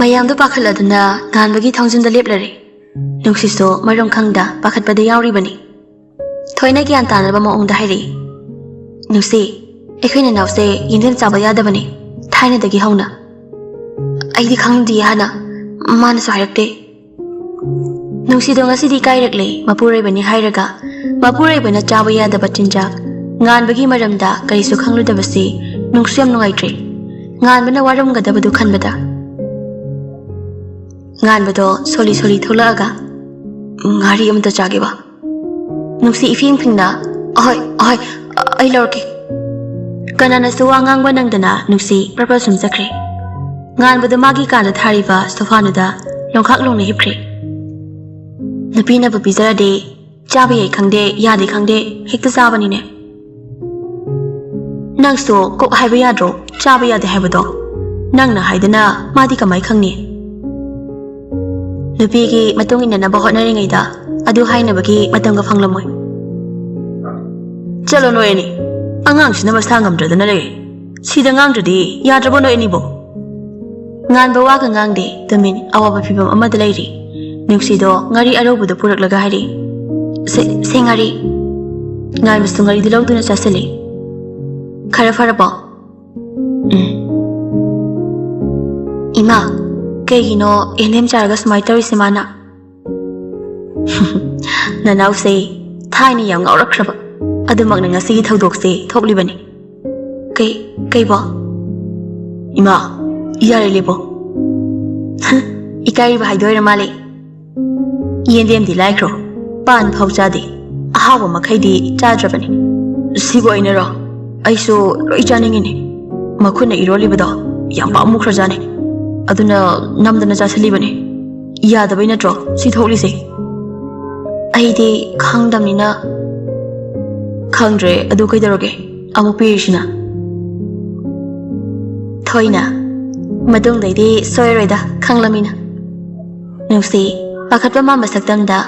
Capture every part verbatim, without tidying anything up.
ꯃꯌꯥꯝꯗꯨ ꯄꯥꯈꯠꯂꯗꯨꯅ ꯉꯥꯟꯕꯒꯤ ꯊꯣꯡꯖꯤꯟꯗ ꯂꯦꯞꯂꯔꯦ꯫ ꯅꯨꯡꯁꯤꯠꯁꯨ ꯃꯔꯝ ꯈꯪꯗ ꯄꯥꯈꯠꯄꯗ ꯌꯥꯎꯔꯤꯕꯅꯤ꯫ ꯊꯣꯏꯅ ꯒ꯭ꯌꯥꯟ ꯇꯥꯅꯕ ꯃꯑꯣꯡꯗ ꯍꯥꯏꯔꯛꯏ, "ꯅꯨꯡꯁꯤ, ꯑꯩꯈꯣꯏ ꯅꯅꯥꯎꯁꯦ ꯌꯦꯟꯗꯦꯝ ꯆꯥꯕ ꯌꯥꯗꯕꯅꯤ, ꯊꯥꯏꯅꯗꯒꯤ ꯍꯧꯅ꯫ ꯑꯩꯗꯤ ꯈꯪꯗꯤꯌꯦ ꯍꯥꯟꯅ, ꯃꯥꯅꯁꯨ ꯍꯥꯏꯔꯛꯇꯦ"꯫ ꯅꯨꯡꯁꯤꯗꯣ ꯉꯁꯤꯗꯤ ꯏꯀꯥꯏꯔꯛꯂꯦ, ꯃꯄꯨꯔꯣꯏꯕꯅꯤ ꯍꯥꯏꯔꯒ ꯃꯄꯨꯔꯣꯏꯕꯅ ꯆꯥꯕ ꯌꯥꯗꯕ ꯆꯤꯟꯖꯥꯛ ꯉꯥꯟꯕꯒꯤ ꯃꯔꯝꯗ ꯀꯔꯤꯁꯨ ꯈꯪꯂꯨꯗꯕꯁꯤ ꯅꯨꯡꯁꯨ ꯌꯥꯝ ꯅꯨꯡꯉꯥꯏꯇ꯭ꯔꯦ꯫ ꯉꯥꯟꯕꯅ ꯋꯥꯔꯝꯒꯗꯕꯗꯨ ꯈꯟꯕꯗ꯫ ꯉꯥꯟꯕꯗꯣ ꯁꯣꯂꯤ ꯁꯣꯂꯤ ꯊꯣꯛꯂꯛꯑꯒ, "ꯉꯥꯔꯤ ꯑꯃꯇ ꯆꯥꯒꯦꯕ"꯫ ꯅꯨꯡꯁꯤ ꯏꯐꯤꯡ ꯐꯤꯡꯅ, "ꯑꯍꯣꯏ, ꯑꯍꯣꯏ, ꯑꯩ ꯂꯧꯔꯛꯀꯦ"꯫ ꯀꯅꯥꯅꯁꯨ ꯋꯥ ꯉꯥꯡꯕ ꯅꯪꯗꯅ ꯅꯨꯡꯁꯤ ꯄ꯭ꯔꯄ ꯁꯨꯝ ꯆꯠꯈ꯭ꯔꯦ꯫ ꯉꯥꯟꯕꯗꯨ ꯃꯥꯒꯤ ꯀꯥꯗ ꯊꯥꯔꯤꯕ ꯁꯣꯐꯥꯗꯨꯗ ꯂꯣꯡꯈꯥꯛ ꯂꯣꯡꯅ ꯍꯤꯞꯈ꯭ꯔꯦ꯫ ꯅꯨꯄꯤꯅꯕꯨ ꯄꯤꯖꯔꯗꯤ ꯆꯥꯕ ꯌꯥꯏ ꯈꯪꯗꯦ, ꯌꯥꯗꯦ ꯈꯪꯗꯦ, ꯍꯦꯛꯇ ꯆꯥꯕꯅꯤꯅꯦ꯫ ꯅꯪꯁꯨ ꯀꯣꯛ ꯍꯥꯏꯕ ꯌꯥꯗ꯭ꯔꯣ, ꯆꯥꯕ ꯌꯥꯗꯦ ꯍꯥꯏꯕꯗꯣ? ꯅꯪꯅ ꯍꯥꯏꯗꯅ ꯃꯥꯗꯤ ꯀꯃꯥꯏ ꯈꯪꯅꯤ? ꯅꯨꯄꯤꯒꯤ ꯃꯇꯨꯡ ꯏꯟꯅꯅꯕ ꯍꯣꯠꯅꯔꯤꯉꯩꯗ ꯑꯗꯨ ꯍꯥꯏꯅꯕꯒꯤ ꯃꯇꯝꯒ ꯐꯪꯂꯝꯃꯣꯏ꯫ ꯆꯠꯂꯣ ꯅꯣꯏ ꯑꯅꯤ꯫ ꯑꯉꯥꯡꯁꯤꯅ ꯃꯁꯥ ꯉꯝꯗ꯭ꯔꯗꯅ ꯂꯩꯔꯦ꯫ ꯁꯤꯗ ꯉꯥꯡꯗ꯭ꯔꯗꯤ ꯌꯥꯗ꯭ꯔꯕꯣ ꯅꯣꯏ ꯑꯅꯤꯕꯣ? ꯉꯥꯟꯕ ꯋꯥꯒ ꯉꯥꯡꯗꯦ, ꯇꯨꯃꯤꯟ ꯑꯋꯥꯕ ꯐꯤꯕꯝ ꯑꯃꯗ ꯂꯩꯔꯤ꯫ ꯅꯨꯡꯁꯤꯗꯣ ꯉꯥꯔꯤ ꯑꯔꯧꯕꯗꯨ ꯄꯨꯔꯛꯂꯒ ꯍꯥꯏꯔꯤ, "ꯁꯦ, ꯁꯦ ꯉꯥꯔꯤ"꯫ ꯉꯥꯟꯕꯁꯨ ꯉꯥꯔꯤꯗꯨ ꯂꯧꯗꯨꯅ ꯆꯥꯁꯤꯜꯂꯤ꯫ "ꯈꯔ ꯐꯔꯕꯣ?" "ꯎꯝ"꯫ "ꯏꯃꯥ, ꯀꯩꯒꯤꯅꯣ ꯌꯦꯟꯗꯦꯝ ꯆꯥꯔꯒ ꯁꯨꯃꯥꯏꯅ ꯇꯧꯔꯤꯁꯦ ꯃꯥꯅ?" "ꯅꯅꯥꯎꯁꯦ ꯊꯥꯏꯅ ꯌꯥꯝ ꯉꯥꯎꯔꯛꯈ꯭ꯔꯕ, ꯑꯗꯨꯃꯛꯅ ꯉꯁꯤꯒꯤ ꯊꯧꯗꯣꯛꯁꯦ ꯊꯣꯛꯂꯤꯕꯅꯤ"꯫ "ꯀꯩ, ꯀꯩꯕꯣ?" "ꯏꯃꯥ, ꯌꯥꯔꯦ ꯂꯦꯞꯄꯣ"꯫ ꯏꯀꯥꯏꯔꯤꯕ ꯍꯥꯏꯗꯣꯏꯔ ꯃꯥꯜꯂꯦ꯫ "ꯌꯦꯟꯗꯦꯝꯗꯤ ꯂꯥꯏꯈ꯭ꯔꯣ, ꯄꯥꯟ ꯐꯥꯎ ꯆꯥꯗꯦ, ꯑꯍꯥꯎꯕ ꯃꯈꯩꯗꯤ ꯆꯥꯗ꯭ꯔꯕꯅꯤ"꯫ "ꯁꯤꯕꯨ ꯑꯩꯅꯔꯣ? ꯑꯩꯁꯨ ꯂꯣꯏ ꯆꯥꯅꯤꯡꯉꯤꯅꯦ꯫ ꯃꯈꯨꯠꯅ ꯏꯔꯣꯜꯂꯤꯕꯗꯣ ꯌꯥꯝ ꯄꯥꯝꯃꯨꯈ꯭ꯔꯖꯥꯠꯅꯤ꯫ ꯑꯗꯨꯅ ꯅꯝꯗꯅ ꯆꯥꯁꯤꯜꯂꯤꯕꯅꯤ꯫ ꯌꯥꯗꯕꯩ ꯅꯠꯇ꯭ꯔꯣ ꯁꯤ ꯊꯣꯛꯂꯤꯁꯦ?" "ꯑꯩꯗꯤ ꯈꯪꯗꯝꯅꯤꯅ"꯫ "ꯈꯪꯗ꯭ꯔꯦ ꯑꯗꯨ ꯀꯩꯗꯧꯔꯒꯦ? ꯑꯃꯨꯛ ꯄꯤꯔꯤꯁꯤꯅ"꯫ ꯊꯣꯏꯅ, "ꯃꯇꯨꯡꯗꯩꯗꯤ ꯁꯣꯏꯔꯣꯏꯗ, ꯈꯪꯂꯃꯤꯅ"꯫ ꯅꯨꯡꯁꯤ, ꯄꯥꯈꯠꯄ ꯃꯥꯟꯕ ꯁꯛꯇꯝꯗ,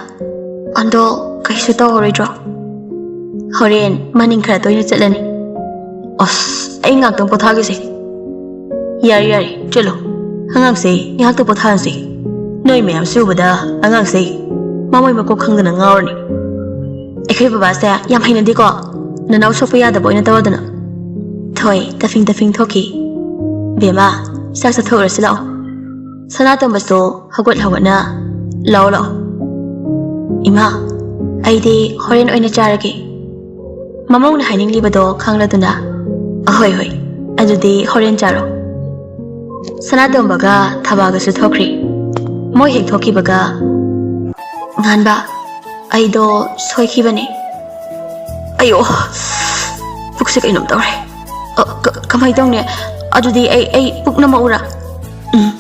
"ꯑꯗꯣ ꯀꯩꯁꯨ ꯇꯧꯔꯔꯣꯏꯗ꯭ꯔꯣ?" "ꯍꯣꯔꯦꯟ ꯃꯅꯤꯡ ꯈꯔ ꯇꯣꯏꯅ ꯆꯠꯂꯅꯤ"꯫ "ꯑꯁ, ꯑꯩ ꯉꯥꯛꯇꯪ ꯄꯣꯊꯥꯒꯦꯁꯦ"꯫ "ꯌꯥꯔꯦ, ꯌꯥꯔꯦ, ꯆꯠꯂꯣ"꯫ ꯑꯉꯥꯡꯁꯦ ꯉꯥꯏꯍꯥꯛꯇ ꯄꯣꯊꯥꯍꯟꯁꯤ꯫ ꯅꯣꯏ ꯃꯌꯥꯝ ꯁꯨꯕꯗ ꯑꯉꯥꯡꯁꯦ ꯃꯃꯣꯏ ꯃꯀꯣꯛ ꯈꯪꯗꯅ ꯉꯥꯎꯔꯅꯤ꯫ ꯑꯩꯈꯣꯏ ꯕꯕꯥꯁꯦ ꯌꯥꯝ ꯍꯩꯅꯗꯦꯀꯣ꯫ ꯅꯅꯥꯎ ꯁꯣꯛꯄ ꯌꯥꯗꯕ ꯑꯣꯏꯅ ꯇꯧꯔꯗꯅ꯫ ꯊꯣꯏ ꯇꯐꯤꯡ ꯇꯐꯤꯡ ꯊꯣꯛꯈꯤ꯫ "ꯕꯦꯝꯃ, ꯆꯥꯛ ꯆꯥꯊꯣꯛꯎꯔꯁꯤ ꯂꯥꯛꯑꯣ꯫" ꯁꯅꯥꯇꯣꯝꯕꯁꯨ ꯍꯧꯒꯠ ꯍꯧꯒꯠꯅ, "ꯂꯥꯛꯑꯣ ꯂꯥꯛꯑꯣ꯫" "ꯏꯃꯥ, ꯑꯩꯗꯤ ꯍꯣꯔꯦꯟ ꯑꯣꯏꯅ ꯆꯥꯔꯒꯦ꯫" ꯃꯃꯧꯅ ꯍꯥꯏꯅꯤꯡꯂꯤꯕꯗꯣ ꯈꯪꯂꯗꯨꯅ, "ꯑꯍꯣꯏ ꯍꯣꯏ, ꯑꯗꯨꯗꯤ ꯍꯣꯔꯦꯟ ꯆꯥꯔꯣ꯫" ꯁꯅꯥꯇꯣꯝꯕꯒ ꯊꯕꯥꯒꯁꯨ ꯊꯣꯛꯈ꯭ꯔꯦ꯫ ꯃꯣꯏ ꯍꯦꯛ ꯊꯣꯛꯈꯤꯕꯒ, "ꯉꯥꯟꯕ, ꯑꯩꯗꯣ ꯁꯣꯏꯈꯤꯕꯅꯦ꯫" "ꯑꯌꯣ, ꯄꯨꯛꯁꯦ ꯀꯩꯅꯣꯝ ꯇꯧꯔꯦ꯫ ꯑ, ꯀ-, ꯀꯃꯥꯏ ꯇꯧꯅꯤ? ꯑꯗꯨꯗꯤ ꯑꯩ, ꯑꯩ ꯄꯨꯛ ꯅꯝꯃꯛꯎꯔꯥ?" "ꯎꯝ꯫"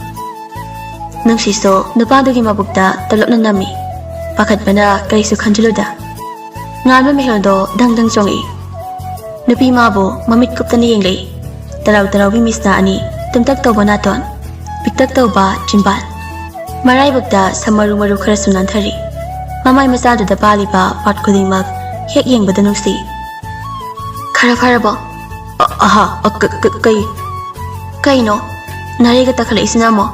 ꯅꯨꯡꯁꯤꯁꯨ ꯅꯨꯄꯥꯗꯨꯒꯤ ꯃꯕꯨꯛꯇ ꯇꯂꯞꯅ ꯅꯝꯃꯤ꯫ ꯄꯥꯈꯠꯄꯅ ꯀꯔꯤꯁꯨ ꯈꯟꯖꯤꯜꯂꯨꯗ꯫ ꯉꯥꯟꯕ ꯃꯤꯍꯨꯜꯗꯣ ꯗꯪ ꯗꯪ ꯆꯣꯡꯉꯛꯏ꯫ ꯅꯨꯄꯤ ꯃꯥꯕꯨ ꯃꯃꯤꯠ ꯀꯨꯞꯇꯅ ꯌꯦꯡꯂꯛꯏ꯫ ꯇꯔꯥꯎ ꯇꯔꯥꯎꯕꯤ ꯃꯤꯁꯅꯥ ꯑꯅꯤ, ꯇꯨꯝꯇꯛ ꯇꯧꯕ ꯅꯥꯇꯣꯟ, ꯄꯤꯛꯇꯛ ꯇꯧꯕ ꯆꯤꯝꯕꯥꯜ꯫ ꯃꯔꯥꯏꯕꯛꯇ ꯁꯝ ꯃꯔꯨ ꯃꯔꯨ ꯈꯔꯁꯨ ꯅꯥꯟꯊꯔꯤ꯫ ꯃꯃꯥꯏ ꯃꯆꯥꯗꯨꯗ ꯄꯥꯜꯂꯤꯕ ꯄꯥꯔꯠ ꯈꯨꯗꯤꯡꯃꯛ ꯍꯦꯛ ꯌꯦꯡꯕꯗ ꯅꯨꯡꯁꯤ꯫ "ꯈꯔ ꯐꯔꯕꯣ?" "ꯑ-, ꯑꯍꯥ, ꯑ, ꯀ-, ꯀ-, ꯀꯩ?" "ꯀꯩꯅꯣ? ꯅꯥꯔꯩꯒ ꯇꯛꯈꯠꯂꯛꯏꯁꯤꯅ ꯑꯃꯨꯛ?"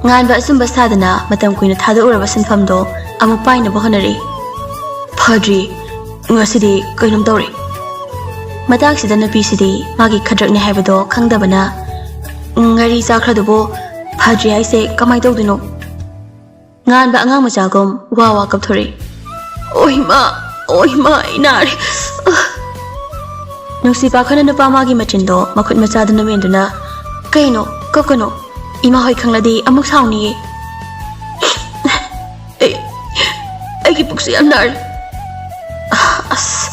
ꯉꯥꯟꯕ ꯑꯆꯨꯝꯕ ꯁꯥꯗꯅ ꯃꯇꯝ ꯀꯨꯏꯅ ꯊꯥꯗꯣꯛꯎꯔꯕ ꯁꯤꯟꯐꯝꯗꯣ ꯑꯃꯨꯛ ꯄꯥꯏꯅꯕ ꯍꯣꯠꯅꯔꯛꯏ꯫ "ꯐꯗ꯭ꯔꯤ, ꯉꯁꯤꯗꯤ ꯀꯩꯅꯣꯝ ꯇꯧꯔꯦ꯫" ꯃꯇꯥꯡꯁꯤꯗ ꯅꯨꯄꯤꯁꯤꯗꯤ ꯃꯥꯒꯤ ꯈꯗ꯭ꯔꯛꯅꯤ ꯍꯥꯏꯕꯗꯣ ꯈꯪꯗꯕꯅ, "ꯉꯥꯔꯤ ꯆꯥꯈ꯭ꯔꯗꯨꯕꯨ ꯐꯗ꯭ꯔꯤ ꯍꯥꯏꯁꯦ ꯀꯃꯥꯏ ꯇꯧꯗꯣꯏꯅꯣ?" ꯉꯥꯟꯕ ꯑꯉꯥꯡ ꯃꯆꯥꯒꯨꯝ ꯋꯥ ꯋꯥ ꯀꯞꯊꯣꯔꯛꯏ꯫ "ꯑꯣ ꯏꯃꯥ, ꯑꯣ ꯏꯃꯥ, ꯑꯩ ꯅꯥꯔꯦ꯫" ꯅꯨꯡꯁꯤ ꯄꯥꯈꯪꯅ ꯅꯨꯄꯥ ꯃꯥꯒꯤ ꯃꯆꯤꯟꯗꯣ ꯃꯈꯨꯠ ꯃꯆꯥꯗꯨꯅ ꯃꯦꯟꯗꯨꯅ, "ꯀꯩꯅꯣ? ꯀꯞꯀꯅꯣ꯫ ꯏꯃꯥ ꯍꯣꯏ ꯈꯪꯂꯗꯤ ꯑꯃꯨꯛ ꯁꯥꯎꯅꯤꯌꯦ꯫" "ꯑꯩ, ꯑꯩꯒꯤ ꯄꯨꯛꯁꯦ ꯌꯥꯝ ꯅꯥꯔꯦ꯫" "ꯑꯁ,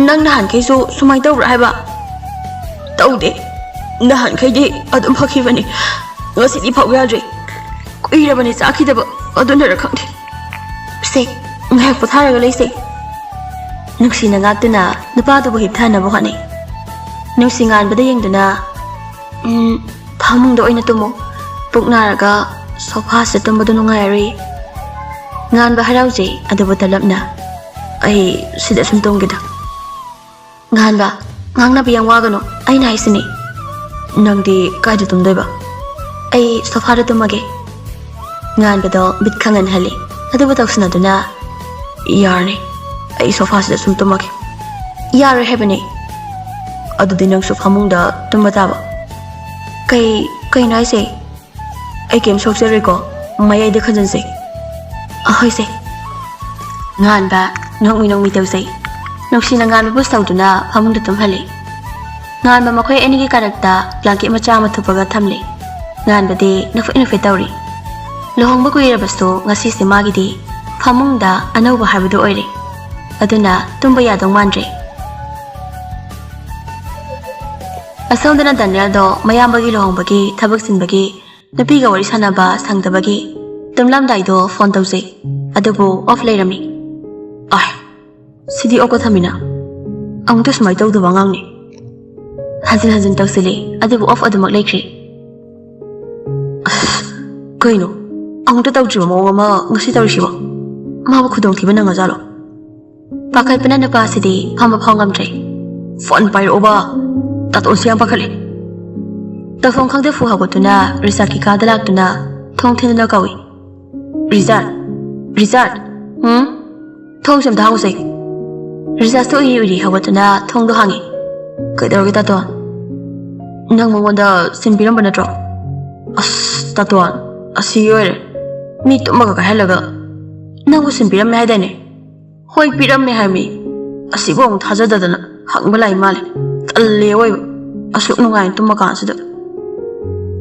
ꯅꯪ ꯅꯍꯥꯟꯈꯩꯁꯨ ꯁꯨꯃꯥꯏꯅ ꯇꯧꯕ꯭ꯔꯥ ꯍꯥꯏꯕ?" "ꯇꯧꯗꯦ꯫ ꯅꯍꯥꯟꯈꯩꯗꯤ ꯑꯗꯨꯝ ꯐꯈꯤꯕꯅꯤ꯫ ꯉꯁꯤꯗꯤ ꯐꯥꯎ ꯌꯥꯗ꯭ꯔꯦ꯫ ꯀꯨꯏꯔꯕꯅꯤ ꯆꯥꯈꯤꯗꯕ, ꯑꯗꯨꯅꯔ ꯈꯪꯗꯦ꯫" "ꯁꯦ, ꯉꯥꯏꯍꯥꯛ ꯄꯣꯊꯥꯔꯒ ꯂꯩꯁꯦ꯫" ꯅꯨꯡꯁꯤꯅ ꯉꯥꯛꯇꯨꯅ ꯅꯨꯄꯥꯗꯨꯕꯨ ꯍꯤꯞꯊꯅꯕ ꯍꯣꯠꯅꯩ꯫ ꯅꯨꯡꯁꯤ ꯉꯥꯟꯕꯗ ꯌꯦꯡꯗꯨꯅ, "ꯎꯝ, ꯐꯃꯨꯡꯗ ꯑꯣꯏꯅ ꯇꯨꯝꯃꯣ꯫ ꯄꯨꯛ ꯅꯥꯔꯒ ꯁꯣꯐꯥꯁꯤꯗ ꯇꯨꯝꯕꯗꯣ ꯅꯨꯡꯉꯥꯏꯔꯣꯏ꯫" ꯉꯥꯟꯕ ꯍꯔꯥꯎꯖꯩ, ꯑꯗꯨꯕꯨ ꯇꯂꯞꯅ, "ꯑꯩ ꯁꯤꯗ ꯁꯨꯝ ꯇꯨꯝꯒꯦꯗ꯫" ꯉꯥꯟꯕ, ꯉꯥꯡꯅꯕ ꯌꯥꯝ ꯋꯥꯒꯅꯨ, ꯑꯩꯅ ꯍꯥꯏꯁꯤꯅꯤ꯫ "ꯅꯪꯗꯤ ꯀꯥꯏꯗ ꯇꯨꯝꯗꯣꯏꯕ?" ꯑꯩ ꯁꯣꯐꯥꯗ ꯇꯨꯝꯃꯒꯦ꯫ ꯉꯥꯟꯕꯗꯣ ꯕꯤꯠ ꯈꯪꯍꯟꯍꯜꯂꯤ꯫ ꯑꯗꯨꯕꯨ ꯇꯧꯁꯤꯟꯅꯗꯨꯅ, "ꯌꯥꯔꯅꯤ, ꯑꯩ ꯁꯣꯐꯥꯁꯤꯗ ꯁꯨꯝ ꯇꯨꯝꯃꯒꯦ꯫" "ꯌꯥꯔꯣꯏ ꯍꯥꯏꯕꯅꯦ꯫" "ꯑꯗꯨꯗꯤ ꯅꯪꯁꯨ ꯐꯃꯨꯡꯗ ꯇꯨꯝꯕ ꯇꯥꯕ꯫" "ꯀꯩ, ꯀꯩꯅꯣ ꯍꯥꯏꯁꯦ?" "ꯑꯩ ꯀꯩꯝ ꯁꯣꯛꯆꯔꯣꯏꯀꯣ, ꯃꯌꯥꯏꯗ ꯈꯟꯖꯟꯁꯦ꯫" "ꯑꯍꯣꯏꯁꯦ꯫" ꯉꯥꯟꯕ ꯅꯣꯛꯃꯤ ꯅꯣꯛꯃꯤ ꯇꯧꯖꯩ꯫ ꯅꯨꯡꯁꯤꯅ ꯉꯥꯟꯕꯕꯨ ꯁꯧꯗꯨꯅ ꯐꯃꯨꯡꯗ ꯇꯨꯝꯍꯜꯂꯤ꯫ ꯉꯥꯟꯕ ꯃꯈꯣꯏ ꯑꯅꯤꯒꯤ ꯀꯥꯔꯛꯇ blanket ꯃꯆꯥ ꯑꯃ ꯊꯨꯞꯄꯒ ꯊꯝꯂꯤ꯫ ꯉꯥꯟꯕꯗꯤ ꯅꯣꯛꯐꯦꯠ ꯅꯣꯛꯐꯦꯠ ꯇꯧꯔꯤ꯫ ꯂꯨꯍꯣꯡꯕ ꯀꯨꯏꯔꯕꯁꯨ ꯉꯁꯤꯁꯦ ꯃꯥꯒꯤꯗꯤ ꯐꯃꯨꯡꯗ ꯑꯅꯧꯕ ꯍꯥꯏꯕꯗꯨ ꯑꯣꯏꯔꯦ꯫ ꯑꯗꯨꯅ ꯇꯨꯝꯕ ꯌꯥꯗꯧ ꯃꯥꯟꯗ꯭ꯔꯦ꯫ ꯑꯁꯣꯝꯗꯅ ꯗꯥꯅꯤꯌꯦꯜꯗꯣ ꯃꯌꯥꯝꯕꯒꯤ ꯂꯨꯍꯣꯡꯕꯒꯤ ꯊꯕꯛ ꯆꯤꯟꯕꯒꯤ ꯅꯨꯄꯤꯒ ꯋꯥꯔꯤ ꯁꯥꯟꯅꯕ ꯁꯪꯗꯕꯒꯤ ꯇꯨꯝꯂꯝꯗꯥꯏꯗꯣ phone ꯇꯧꯖꯩ꯫ ꯑꯗꯨꯕꯨ off ꯂꯩꯔꯝꯃꯤ꯫ ꯑꯥꯏ, ꯁꯤꯗꯤ off ꯀ ꯊꯝꯃꯤꯅ꯫ ꯑꯃꯨꯛꯇ ꯁꯨꯃꯥꯏꯅ ꯇꯧꯗꯕ ꯑꯉꯥꯡꯅꯤ꯫ ꯍꯟꯖꯤꯟ ꯍꯟꯖꯤꯟ ꯇꯧꯁꯤꯜꯂꯤ, ꯑꯗꯨꯕꯨ off ꯑꯗꯨꯃꯛ ꯂꯩꯈ꯭ꯔꯤ꯫ ꯑꯁ, ꯀꯩꯅꯣ? ꯑꯃꯨꯛꯇ ꯇꯧꯗ꯭ꯔꯤꯕ ꯃꯑꯣꯡ ꯑꯃ ꯉꯁꯤ ꯇꯧꯔꯤꯁꯤꯕꯣ? ꯃꯥꯕꯨ ꯈꯨꯗꯣꯡꯊꯤꯕ ꯅꯪꯉꯖꯥꯠꯂꯣ? ꯄꯥꯈꯠꯄꯅ ꯅꯨꯄꯥꯁꯤꯗꯤ ꯐꯝꯕ ꯐꯥꯎ ꯉꯝꯗ꯭ꯔꯦ꯫ "Phone ꯄꯥꯏꯔꯛꯑꯣꯕ, ꯇꯥꯇꯣꯟꯁꯤ ꯌꯥꯝ ꯄꯥꯈꯠꯂꯦ꯫" ꯇꯧꯐꯝ ꯈꯪꯗ ꯐꯨ ꯍꯧꯒꯠꯇꯨꯅ ꯔꯤꯆꯥꯔꯗꯀꯤ ꯀꯥꯗ ꯂꯥꯛꯇꯨꯅ ꯊꯣꯡ ꯊꯤꯟꯗꯨꯅ ꯀꯧꯏ꯫ "ꯔꯤꯆꯥꯔꯗ! ꯔꯤꯆꯥꯔꯗ!" "ꯎꯝ?" "ꯊꯣꯡꯁꯦ ꯑꯝꯇ ꯍꯥꯡꯉꯨꯁꯦ꯫" ꯔꯤꯆꯥꯔꯗꯁꯨ ꯎꯏꯔꯤ ꯎꯏꯔꯤ ꯍꯧꯒꯠꯇꯨꯅ ꯊꯣꯡꯗꯣ ꯍꯥꯡꯉꯤ꯫ "ꯀꯩꯗꯧꯔꯒꯦ ꯇꯥꯇꯣꯟ? ꯅꯪ ꯃꯉꯣꯟꯗ ꯁꯤꯝ ꯄꯤꯔꯝꯕ ꯅꯠꯇ꯭ꯔꯣ?" "ꯑꯁ ꯇꯥꯇꯣꯟ, ꯑꯁꯤꯒꯤ ꯑꯣꯏꯔꯦ꯫ ꯃꯤ ꯇꯨꯝꯃꯒ ꯀꯥꯏꯍꯜꯂꯒ ꯅꯪꯕꯨ ꯁꯤꯝ ꯄꯤꯔꯝꯃꯦ ꯍꯥꯏꯗꯥꯏꯅꯦ?" "ꯍꯣꯏ, ꯄꯤꯔꯝꯃꯦ ꯍꯥꯏꯃꯤ꯫ ꯑꯁꯤꯕꯨ ꯑꯃꯨꯛ ꯊꯥꯖꯗꯗꯅ ꯍꯪꯕ ꯂꯥꯛꯏ ꯃꯥꯜꯂꯦ꯫ ꯇꯜꯂꯦ ꯑꯣꯏꯕ꯫ ꯑꯁꯨꯛ ꯅꯨꯡꯉꯥꯏꯅ ꯇꯨꯝꯃ ꯀꯥꯟꯁꯤꯗ꯫"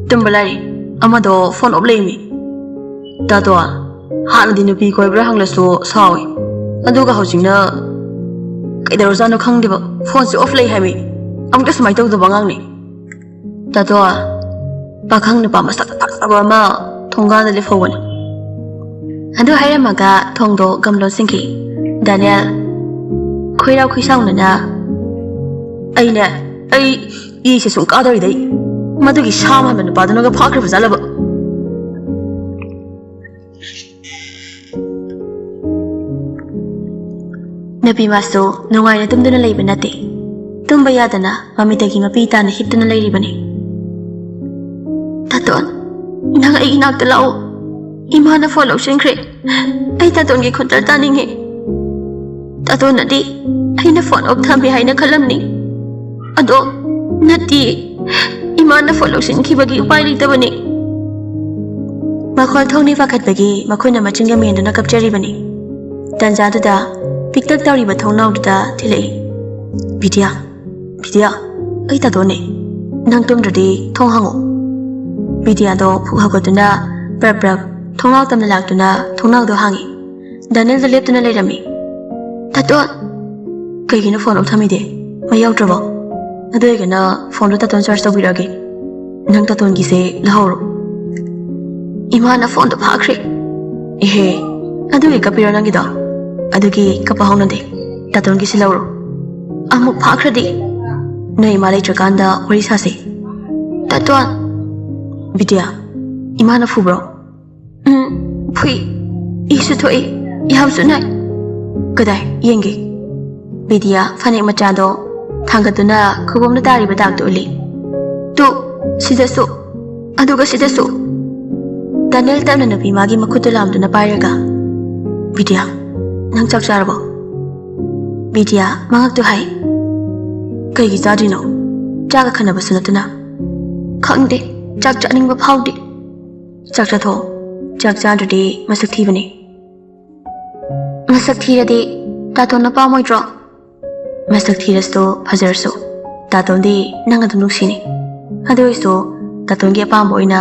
ꯇꯨꯝꯕ ꯂꯥꯏꯔꯤ꯫ ꯑꯃꯗꯣ phone off ꯂꯩꯃꯤ꯫ ꯇꯥꯇꯣꯟ, ꯍꯥꯟꯅꯗꯤ ꯅꯨꯄꯤ ꯀꯣꯏꯕ꯭ꯔꯥ ꯍꯪꯂꯁꯨ ꯁꯥꯎꯏ꯫ ꯑꯗꯨꯒ ꯍꯧꯖꯤꯛꯅ ꯀꯩꯗꯧꯔꯖꯥꯠꯅꯣ ꯈꯪꯗꯦꯕ, phoneꯁꯦ off ꯂꯩ ꯍꯥꯏꯃꯤ꯫ ꯑꯃꯨꯛꯇ ꯁꯨꯃꯥꯏꯅ ꯇꯧꯗꯕ ꯑꯉꯥꯡꯅꯤ꯫ ꯇꯥꯇꯣꯟ, ꯄꯥꯈꯪ ꯅꯨꯄꯥ ꯃꯁꯛ ꯐꯖꯕ ꯑꯃ ꯊꯣꯡꯒꯥꯟꯗ ꯂꯦꯞꯍꯧꯕꯅꯤ꯫ ꯑꯗꯨ ꯍꯥꯏꯔꯝꯃꯒ ꯊꯣꯡꯗꯣ ꯒꯝ ꯂꯣꯟꯁꯤꯟꯈꯤ꯫ ꯗꯥꯅꯤꯌꯦꯜ, ꯈꯣꯏꯔꯥꯎ ꯈꯣꯏꯁꯥꯎꯅꯅ, "ꯑꯩꯅꯦ, ꯑꯩ ꯏꯁꯦ ꯁꯨꯝ ꯀꯥꯗꯧꯔꯤꯗ ꯑꯩ꯫ ꯃꯗꯨꯒꯤ ꯁꯥ ꯃꯥꯟꯕ ꯅꯨꯄꯥꯗꯨꯅꯒ ꯐꯥꯈ꯭ꯔꯕ ꯖꯥꯠꯂꯕ?" ꯅꯨꯄꯤ ꯃꯥꯁꯨ ꯅꯨꯡꯉꯥꯏꯅ ꯇꯨꯝꯗꯨꯅ ꯂꯩꯕ ꯅꯠꯇꯦ꯫ ꯇꯨꯝꯕ ꯌꯥꯗꯅ ꯃꯃꯤꯠꯇꯒꯤ ꯃꯄꯤ ꯇꯥꯅ ꯍꯤꯞꯇꯨꯅ ꯂꯩꯔꯤꯕꯅꯤ꯫ ꯇꯥꯇꯣꯟ, ꯅꯪ ꯑꯩ ꯏꯅꯥꯛꯇ ꯂꯥꯛꯑꯣ꯫ ꯏꯃꯥꯅ ꯐꯣꯟ ꯂꯧꯁꯤꯟꯈ꯭ꯔꯦ꯫ ꯑꯩ ꯇꯥꯇꯣꯟꯒꯤ ꯈꯣꯟꯖꯦꯜ ꯇꯥꯅꯤꯡꯉꯦ꯫ ꯇꯥꯇꯣꯟꯅꯗꯤ ꯑꯩꯅ ꯐꯣꯟ ꯑꯣꯐ ꯊꯝꯃꯦ ꯍꯥꯏꯅ ꯈꯜꯂꯝꯅꯤ꯫ ꯑꯗꯣ ꯅꯠꯇꯦ, ꯏꯃꯥꯅ ꯐꯣꯟ ꯂꯧꯁꯤꯟꯈꯤꯕꯒꯤ ꯎꯄꯥꯏ ꯂꯩꯇꯕꯅꯤ꯫ ꯃꯈꯣꯜ ꯊꯣꯡꯅꯤ ꯄꯥꯈꯠꯄꯒꯤ ꯃꯈꯨꯠꯅ ꯃꯆꯤꯟꯒ ꯃꯦꯟꯗꯨꯅ ꯀꯞꯆꯔꯤꯕꯅꯤ꯫ ꯇꯟꯖꯥꯗꯨꯗ ꯄꯤꯛꯇꯛ ꯇꯧꯔꯤꯕ ꯊꯣꯡꯅꯥꯎꯗꯨꯗ ꯊꯤꯜꯂꯛꯏ꯫ "ꯕꯤꯗ꯭ꯌꯥ, ꯕꯤꯗ꯭ꯌꯥ, ꯑꯩ ꯇꯥꯇꯣꯟꯅꯦ꯫ ꯅꯪ ꯇꯨꯝꯗ꯭ꯔꯗꯤ ꯊꯣꯡ ꯍꯥꯡꯉꯣ꯫" ꯕꯤꯗ꯭ꯌꯥꯗꯣ ꯐꯨꯛ ꯍꯧꯒꯠꯇꯨꯅ ꯄ꯭ꯔꯞ ꯄ꯭ꯔꯞ ꯊꯣꯡꯅꯥꯎ ꯇꯝꯅ ꯂꯥꯛꯇꯨꯅ ꯊꯣꯡꯅꯥꯎꯗꯣ ꯍꯥꯡꯉꯤ꯫ ꯗꯥꯅꯤꯜꯗ ꯂꯦꯞꯇꯨꯅ ꯂꯩꯔꯝꯃꯤ꯫ "ꯇꯥꯇꯣꯟ!" "ꯀꯩꯒꯤꯅꯣ ꯐꯣꯟ ꯑꯣꯐ ꯊꯝꯃꯤꯗꯤ? ꯃꯩ ꯌꯥꯎꯗ꯭ꯔꯕꯣ? ꯑꯗꯨ ꯑꯣꯏꯔꯒꯅ ꯐꯣꯟꯗꯣ ꯇꯥꯇꯣꯟ ꯆꯥꯔꯖ ꯇꯧꯕꯤꯔꯛꯑꯒꯦ꯫ ꯅꯪ ꯇꯥꯇꯣꯟꯒꯤꯁꯦ ꯂꯧꯍꯧꯔꯣ꯫" "ꯏꯃꯥꯅ ꯐꯣꯟꯗꯣ ꯐꯥꯈ꯭ꯔꯦ꯫" "ꯏꯍꯦ, ꯑꯗꯨꯒꯤ ꯀꯞꯄꯤꯔꯣ ꯅꯪꯒꯤꯗꯣ? ꯑꯗꯨꯒꯤ ꯀꯞꯄ ꯍꯧꯅꯗꯦ꯫ ꯇꯥꯇꯣꯟꯒꯤꯁꯤ ꯂꯧꯔꯣ꯫ ꯑꯃꯨꯛ ꯐꯥꯈ꯭ꯔꯗꯤ ꯅꯣꯏ ꯏꯃꯥ ꯂꯩꯇ꯭ꯔꯀꯥꯟꯗ ꯋꯥꯔꯤ ꯁꯥꯁꯦ꯫" "ꯇꯥꯇꯣꯟ!" "ꯕꯤꯗ꯭ꯌꯥ, ꯏꯃꯥꯅ ꯐꯨꯕ꯭ꯔꯣ?" "ꯎꯝ, ꯐꯨꯏ꯫ ꯏꯁꯨ ꯊꯣꯛꯏ, ꯌꯥꯝꯁꯨ ꯅꯥꯏ꯫" "ꯀꯗꯥꯏ ꯌꯦꯡꯒꯦ?" ꯕꯤꯗ꯭ꯌꯥ ꯐꯅꯦꯛ ꯃꯆꯥꯗꯣ ꯊꯥꯡꯒꯠꯇꯨꯅ ꯈꯨꯕꯣꯝꯗ ꯇꯥꯔꯤꯕ ꯗꯥꯛꯇꯨ ꯎꯠꯂꯤ꯫ "ꯇꯨ, ꯁꯤꯗꯁꯨ, ꯑꯗꯨꯒ ꯁꯤꯗꯁꯨ꯫" ꯗꯥꯅꯤꯜ ꯇꯞꯅ ꯅꯨꯄꯤ ꯃꯥꯒꯤ ꯃꯈꯨꯠꯇꯨ ꯂꯥꯝꯗꯨꯅ ꯄꯥꯏꯔꯒ, "ꯕꯤꯗ꯭ꯌꯥ, ꯅꯪ ꯆꯥꯛ ꯆꯥꯔꯕꯣ?" ꯕꯤꯗ꯭ꯌꯥ ꯃꯉꯛꯇꯨ ꯍꯥꯏ꯫ "ꯀꯩꯒꯤ ꯆꯥꯗ꯭ꯔꯤꯅꯣ? ꯆꯥꯒ ꯈꯟꯅꯕꯁꯨ ꯅꯠꯇꯅ꯫" "ꯈꯪꯗꯦ, ꯆꯥꯛ ꯆꯥꯅꯤꯡꯕ ꯐꯥꯎꯗꯦ꯫" "ꯆꯥꯛ ꯆꯥꯊꯣꯛꯑꯣ꯫ ꯆꯥꯛ ꯆꯥꯗ꯭ꯔꯗꯤ ꯃꯁꯛ ꯊꯤꯕꯅꯦ꯫" "ꯃꯁꯛ ꯊꯤꯔꯗꯤ ꯇꯥꯇꯣꯟꯅ ꯄꯥꯝꯃꯣꯏꯗ꯭ꯔꯣ?" "ꯃꯁꯛ ꯊꯤꯔꯁꯨ ꯐꯖꯔꯁꯨ ꯇꯥꯇꯣꯟꯗꯤ ꯅꯪ ꯑꯗꯨꯝ ꯅꯨꯡꯁꯤꯅꯤ꯫ ꯑꯗꯨ ꯑꯣꯏꯔꯁꯨ ꯇꯥꯇꯣꯟꯒꯤ ꯑꯄꯥꯝꯕ ꯑꯣꯏꯅ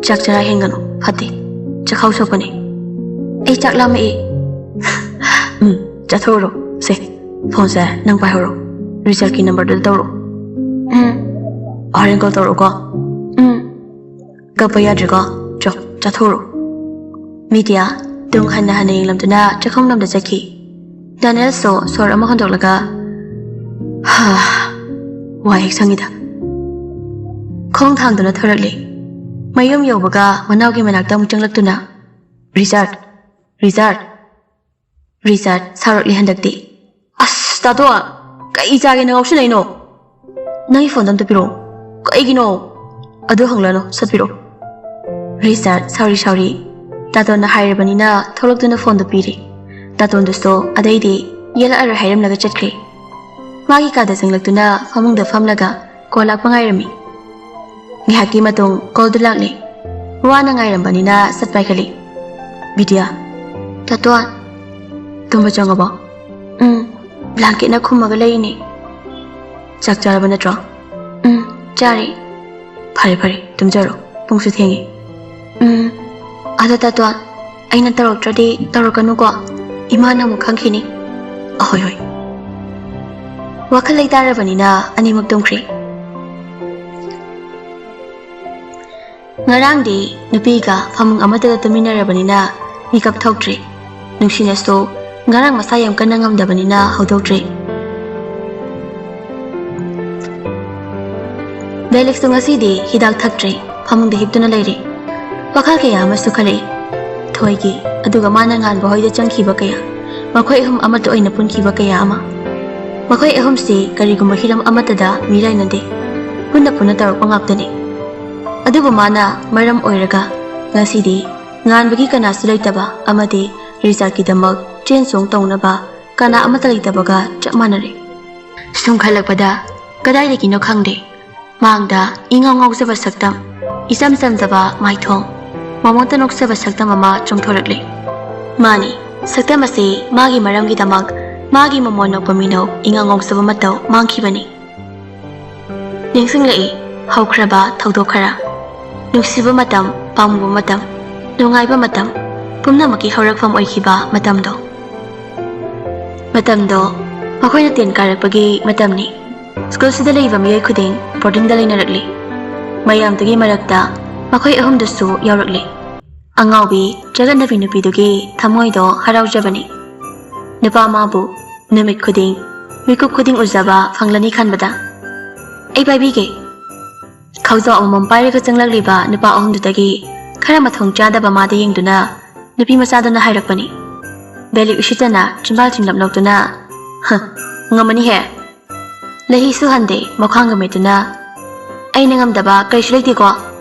ꯆꯥꯛ ꯆꯔꯥ ꯍꯦꯟꯒꯅꯨ, ꯐꯠꯇꯦ꯫ ꯆꯈꯥꯎ ꯁꯣꯛꯄꯅꯤ꯫" "ꯑꯩ ꯆꯥꯛ ꯂꯥꯝꯃꯛꯑꯦ꯫" "ꯎꯝ, ꯆꯥꯊꯣꯛꯎꯔꯣ꯫ ꯁꯦ, ꯐꯣꯟꯁꯦ ꯅꯪ ꯄꯥꯏꯍꯧꯔꯣ꯫ ꯔꯤꯆꯥꯔꯗꯀꯤ ꯅꯝꯕꯔꯗꯨꯗ ꯇꯧꯔꯣ꯫" "ꯎꯝ, ꯍꯣꯔꯦꯟ ꯀꯣꯜ ꯇꯧꯔꯛꯎꯀꯣ꯫" "ꯎꯝ꯫" "ꯀꯞꯄ ꯌꯥꯗ꯭ꯔꯦꯀꯣ꯫ ꯆꯣ, ꯆꯥꯊꯣꯛꯎꯔꯣ꯫" ꯕꯤꯗ꯭ꯌꯥ ꯇꯨꯡ ꯍꯟꯅ ꯍꯟꯅ ꯌꯦꯡꯂꯝꯗꯨꯅ ꯆꯥꯛꯈꯨꯝꯂꯣꯝꯗ ꯆꯠꯈꯤ꯫ ꯗꯥꯅꯤꯜꯁꯨ ꯁꯣꯔ ꯑꯃ ꯍꯣꯟꯗꯣꯛꯂꯒ, "ꯍꯥ, ꯋꯥꯏ ꯍꯦꯛ ꯁꯪꯉꯤꯗ꯫" ꯈꯣꯡ ꯊꯥꯡꯗꯨꯅ ꯊꯣꯔꯛꯂꯦ꯫ ꯃꯌꯨꯝ ꯌꯧꯕꯒ ꯃꯅꯥꯎꯒꯤ ꯃꯅꯥꯛꯇ ꯑꯃꯨꯛ ꯆꯪꯂꯛꯇꯨꯅ, "ꯔꯤꯆꯥꯔꯗ, ꯔꯤꯆꯥꯔꯗ, ꯔꯤꯆꯥꯔꯗ ꯁꯥꯎꯔꯛꯂꯦ ꯍꯟꯗꯛꯇꯤ꯫" "ꯑꯁ, ꯇꯥꯇꯣꯟ, ꯀꯩ ꯆꯥꯒꯦ ꯅꯪ ꯉꯥꯎꯁꯤꯜꯂꯛꯏꯅꯣ? ꯅꯪꯒꯤ ꯐꯣꯟꯗꯣ ꯑꯝꯇ ꯄꯤꯔꯛꯑꯣ꯫" "ꯀꯩꯒꯤꯅꯣ?" "ꯑꯗꯨ ꯍꯪꯂꯅꯨ, ꯁꯠ ꯄꯤꯔꯛꯑꯣ꯫" "ꯔꯤꯆꯥꯔꯗ, ꯁꯣꯔꯤ, ꯁꯣꯔꯤ꯫ ꯇꯥꯇꯣꯟꯅ ꯍꯥꯏꯔꯕꯅꯤꯅ" ꯊꯣꯛꯂꯛꯇꯨꯅ ꯐꯣꯟꯗꯨ ꯄꯤꯔꯦ꯫ ꯇꯥꯇꯣꯟꯗꯨꯁꯨ ꯑꯗꯩꯗꯤ ꯌꯦꯜꯂꯛꯑꯔꯣꯏ ꯍꯥꯏꯔꯝꯂꯒ ꯆꯠꯈ꯭ꯔꯦ꯫ ꯃꯥꯒꯤ ꯀꯥꯗ ꯆꯪꯂꯛꯇꯨꯅ ꯐꯃꯨꯡꯗ ꯐꯝꯂꯒ ꯀꯣꯜ ꯂꯥꯛꯄ ꯉꯥꯏꯔꯝꯃꯤ꯫ ꯉꯥꯏꯍꯥꯛꯀꯤ ꯃꯇꯨꯡ ꯀꯣꯜꯗꯨ ꯂꯥꯛꯂꯦ꯫ ꯋꯥꯅ ꯉꯥꯏꯔꯝꯕꯅꯤꯅ ꯁꯠ ꯄꯥꯏꯈꯠꯂꯤ꯫ "ꯕꯤꯗ꯭ꯌꯥ"꯫ "ꯇꯥꯇꯣꯟ"꯫ "ꯇꯨꯝꯕ ꯆꯪꯉꯕꯣ?" "ꯎꯝ, ꯕ꯭ꯂꯥꯡꯀꯦꯠꯅ ꯈꯨꯝꯃꯒ ꯂꯩꯔꯤꯅꯦ"꯫ "ꯆꯥꯛ ꯆꯥꯔꯕ ꯅꯠꯇ꯭ꯔꯣ?" "ꯎꯝ, ꯆꯥꯔꯦ"꯫ "ꯐꯔꯦ ꯐꯔꯦ, ꯇꯨꯝꯖꯔꯣ, ꯄꯨꯡꯁꯨ ꯊꯦꯡꯉꯦ"꯫ "ꯎꯝ, ꯑꯗꯣ ꯇꯥꯇꯣꯟ, ꯑꯩꯅ ꯇꯧꯔꯛꯇ꯭ꯔꯗꯤ ꯇꯧꯔꯛꯀꯅꯨꯀꯣ, ꯏꯃꯥꯅ ꯑꯃꯨꯛ ꯈꯪꯈꯤꯅꯤ"꯫ "ꯑꯍꯣꯏ ꯍꯣꯏ"꯫ ꯋꯥꯈꯜ ꯂꯩꯇꯥꯔꯕꯅꯤꯅ ꯑꯅꯤꯃꯛ ꯇꯨꯝꯈ꯭ꯔꯦ꯫ ꯉꯔꯥꯡꯗꯤ ꯅꯨꯄꯤꯒ ꯐꯃꯨꯡ ꯑꯃꯠꯇꯗ ꯇꯨꯝꯃꯤꯟꯅꯔꯕꯅꯤꯅ ꯃꯤꯀꯞ ꯊꯣꯛꯇ꯭ꯔꯤ꯫ ꯅꯨꯡꯁꯤꯅꯁꯨ ꯉꯔꯥꯡ ꯃꯁꯥ ꯌꯥꯝ ꯀꯟꯅ ꯉꯝꯗꯕꯅꯤꯅ ꯍꯧꯗꯣꯛꯇ꯭ꯔꯤ꯫ ꯕꯦꯂꯤꯛꯁꯨ ꯉꯁꯤꯗꯤ ꯍꯤꯗꯥꯛ ꯊꯛꯇ꯭ꯔꯤ, ꯐꯃꯨꯡꯗ ꯍꯤꯞꯇꯨꯅ ꯂꯩꯔꯤ꯫ ꯋꯥꯈꯜ ꯀꯌꯥ ꯑꯃꯁꯨ ꯈꯜꯂꯛꯏ꯫ ꯊꯣꯏꯒꯤ, ꯑꯗꯨꯒ ꯃꯥꯅ ꯉꯥꯟꯕ ꯍꯣꯏꯗ ꯆꯪꯈꯤꯕ ꯀꯌꯥ, ꯃꯈꯣꯏ ꯑꯍꯨꯝ ꯑꯃꯠꯇ ꯑꯣꯏꯅ ꯄꯨꯟꯈꯤꯕ ꯀꯌꯥ ꯑꯃ꯫ ꯃꯈꯣꯏ ꯑꯍꯨꯝꯁꯤ ꯀꯔꯤꯒꯨꯝꯕ ꯍꯤꯔꯝ ꯑꯃꯠꯇꯗ ꯃꯤꯔꯥꯏꯅꯗꯦ꯫ ꯄꯨꯟꯅ ꯄꯨꯟꯅ ꯇꯧꯔꯛꯄ ꯉꯥꯛꯇꯅꯤ꯫ ꯑꯗꯨꯕꯨ ꯃꯥꯅ ꯃꯔꯝ ꯑꯣꯏꯔꯒ ꯉꯁꯤꯗꯤ ꯉꯥꯟꯕꯒꯤ ꯀꯅꯥꯁꯨ ꯂꯩꯇꯕ ꯑꯃꯗꯤ ꯔꯤꯆꯥꯔꯗꯀꯤꯗꯃꯛ ꯆꯦꯟ ꯆꯣꯡ ꯇꯧꯅꯕ ꯀꯅꯥ ꯑꯃꯠꯇ ꯂꯩꯇꯕꯒ ꯆꯞ ꯃꯥꯟꯅꯔꯦ꯫ ꯁꯨꯝ ꯈꯜꯂꯛꯄꯗ ꯀꯗꯥꯏꯗꯒꯤꯅꯣ ꯈꯪꯗꯦ, ꯃꯥꯡꯗ ꯏꯉꯥꯎ ꯉꯥꯎꯖꯕ ꯁꯛꯇꯝ, ꯏꯆꯝ ꯆꯝꯖꯕ ꯃꯥꯏꯊꯣꯡ, ꯃꯃꯣꯟꯇ ꯅꯣꯛꯆꯕ ꯁꯛꯇꯝ ꯑꯃ ꯆꯣꯡꯊꯣꯔꯛꯂꯦ꯫ ꯃꯥꯅꯤ, ꯁꯛꯇꯝ ꯑꯁꯤ ꯃꯥꯒꯤ ꯃꯔꯝꯒꯤꯗꯃꯛ ꯃꯥꯒꯤ ꯃꯃꯣꯟ ꯅꯣꯛꯄ ꯃꯤꯅꯣꯛ, ꯏꯉꯥꯎ ꯉꯥꯎꯖꯕ ꯃꯇꯧ ꯃꯥꯡꯈꯤꯕꯅꯤ꯫ ꯅꯤꯡꯁꯤꯡꯂꯛꯏ ꯍꯧꯈ꯭ꯔꯕ ꯊꯧꯗꯣꯛ ꯈꯔ꯫ ꯅꯨꯡꯁꯤꯕ ꯃꯇꯝ, ꯄꯥꯝꯃꯨꯕ ꯃꯇꯝ, ꯅꯨꯡꯉꯥꯏꯕ ꯃꯇꯝ, ꯄꯨꯝꯅꯃꯛꯀꯤ ꯍꯧꯔꯛꯐꯝ ꯑꯣꯏꯈꯤꯕ ꯃꯇꯝꯗꯣ꯫ ꯃꯇꯝꯗꯣ ꯃꯈꯣꯏꯅ ꯇꯦꯟ ꯀꯥꯔꯛꯄꯒꯤ ꯃꯇꯝꯅꯤ꯫ ꯁ꯭ꯀꯨꯜꯁꯤꯗ ꯂꯩꯕ ꯃꯤꯑꯣꯏ ꯈꯨꯗꯤꯡ ꯕꯣꯔꯗꯤꯡꯗ ꯂꯩꯅꯔꯛꯂꯤ꯫ ꯃꯌꯥꯝꯗꯨꯒꯤ ꯃꯔꯛꯇ ꯃꯈꯣꯏ ꯑꯍꯨꯝꯗꯨꯁꯨ ꯌꯥꯎꯔꯛꯂꯤ꯫ ꯑꯉꯥꯎꯕꯤ ꯆꯒꯠꯅꯕꯤ ꯅꯨꯄꯤꯗꯨꯒꯤ ꯊꯃꯣꯏꯗꯣ ꯍꯔꯥꯎꯖꯕꯅꯤ꯫ ꯅꯨꯄꯥ ꯃꯥꯕꯨ ꯅꯨꯃꯤꯠ ꯈꯨꯗꯤꯡ, ꯃꯤꯀꯨꯞ ꯈꯨꯗꯤꯡ ꯎꯖꯕ ꯐꯪꯂꯅꯤ ꯈꯟꯕꯗ꯫ "ꯑꯩ ꯄꯥꯏꯕꯤꯒꯦ"꯫ ꯈꯥꯎꯖꯥꯎ ꯑꯃꯃꯝ ꯄꯥꯏꯔꯒ ꯆꯪꯂꯛꯂꯤꯕ ꯅꯨꯄꯥ ꯑꯍꯨꯝꯗꯨꯗꯒꯤ ꯈꯔ ꯃꯊꯣꯡ ꯆꯥꯗꯕ ꯃꯥꯗ ꯌꯦꯡꯗꯨꯅ ꯅꯨꯄꯤ ꯃꯆꯥꯗꯨꯅ ꯍꯥꯏꯔꯛꯄꯅꯤ꯫ ꯕꯦꯂꯤ ꯎꯁꯤꯠꯇꯅ ꯆꯤꯝꯕꯥꯜ ꯆꯤꯡꯂꯞ ꯅꯣꯛꯇꯨꯅ, "ꯍ, ꯉꯝꯃꯅꯤꯍꯦ"꯫ ꯂꯩꯍꯤ ꯁꯨꯍꯟꯗꯦ ꯃꯈ꯭ꯋꯥꯡꯒ ꯃꯦꯠꯇꯨꯅ, "ꯑꯩꯅ ꯉꯝꯗꯕ ꯀꯔꯤꯁꯨ ꯂꯩꯇꯦꯀꯣ꯫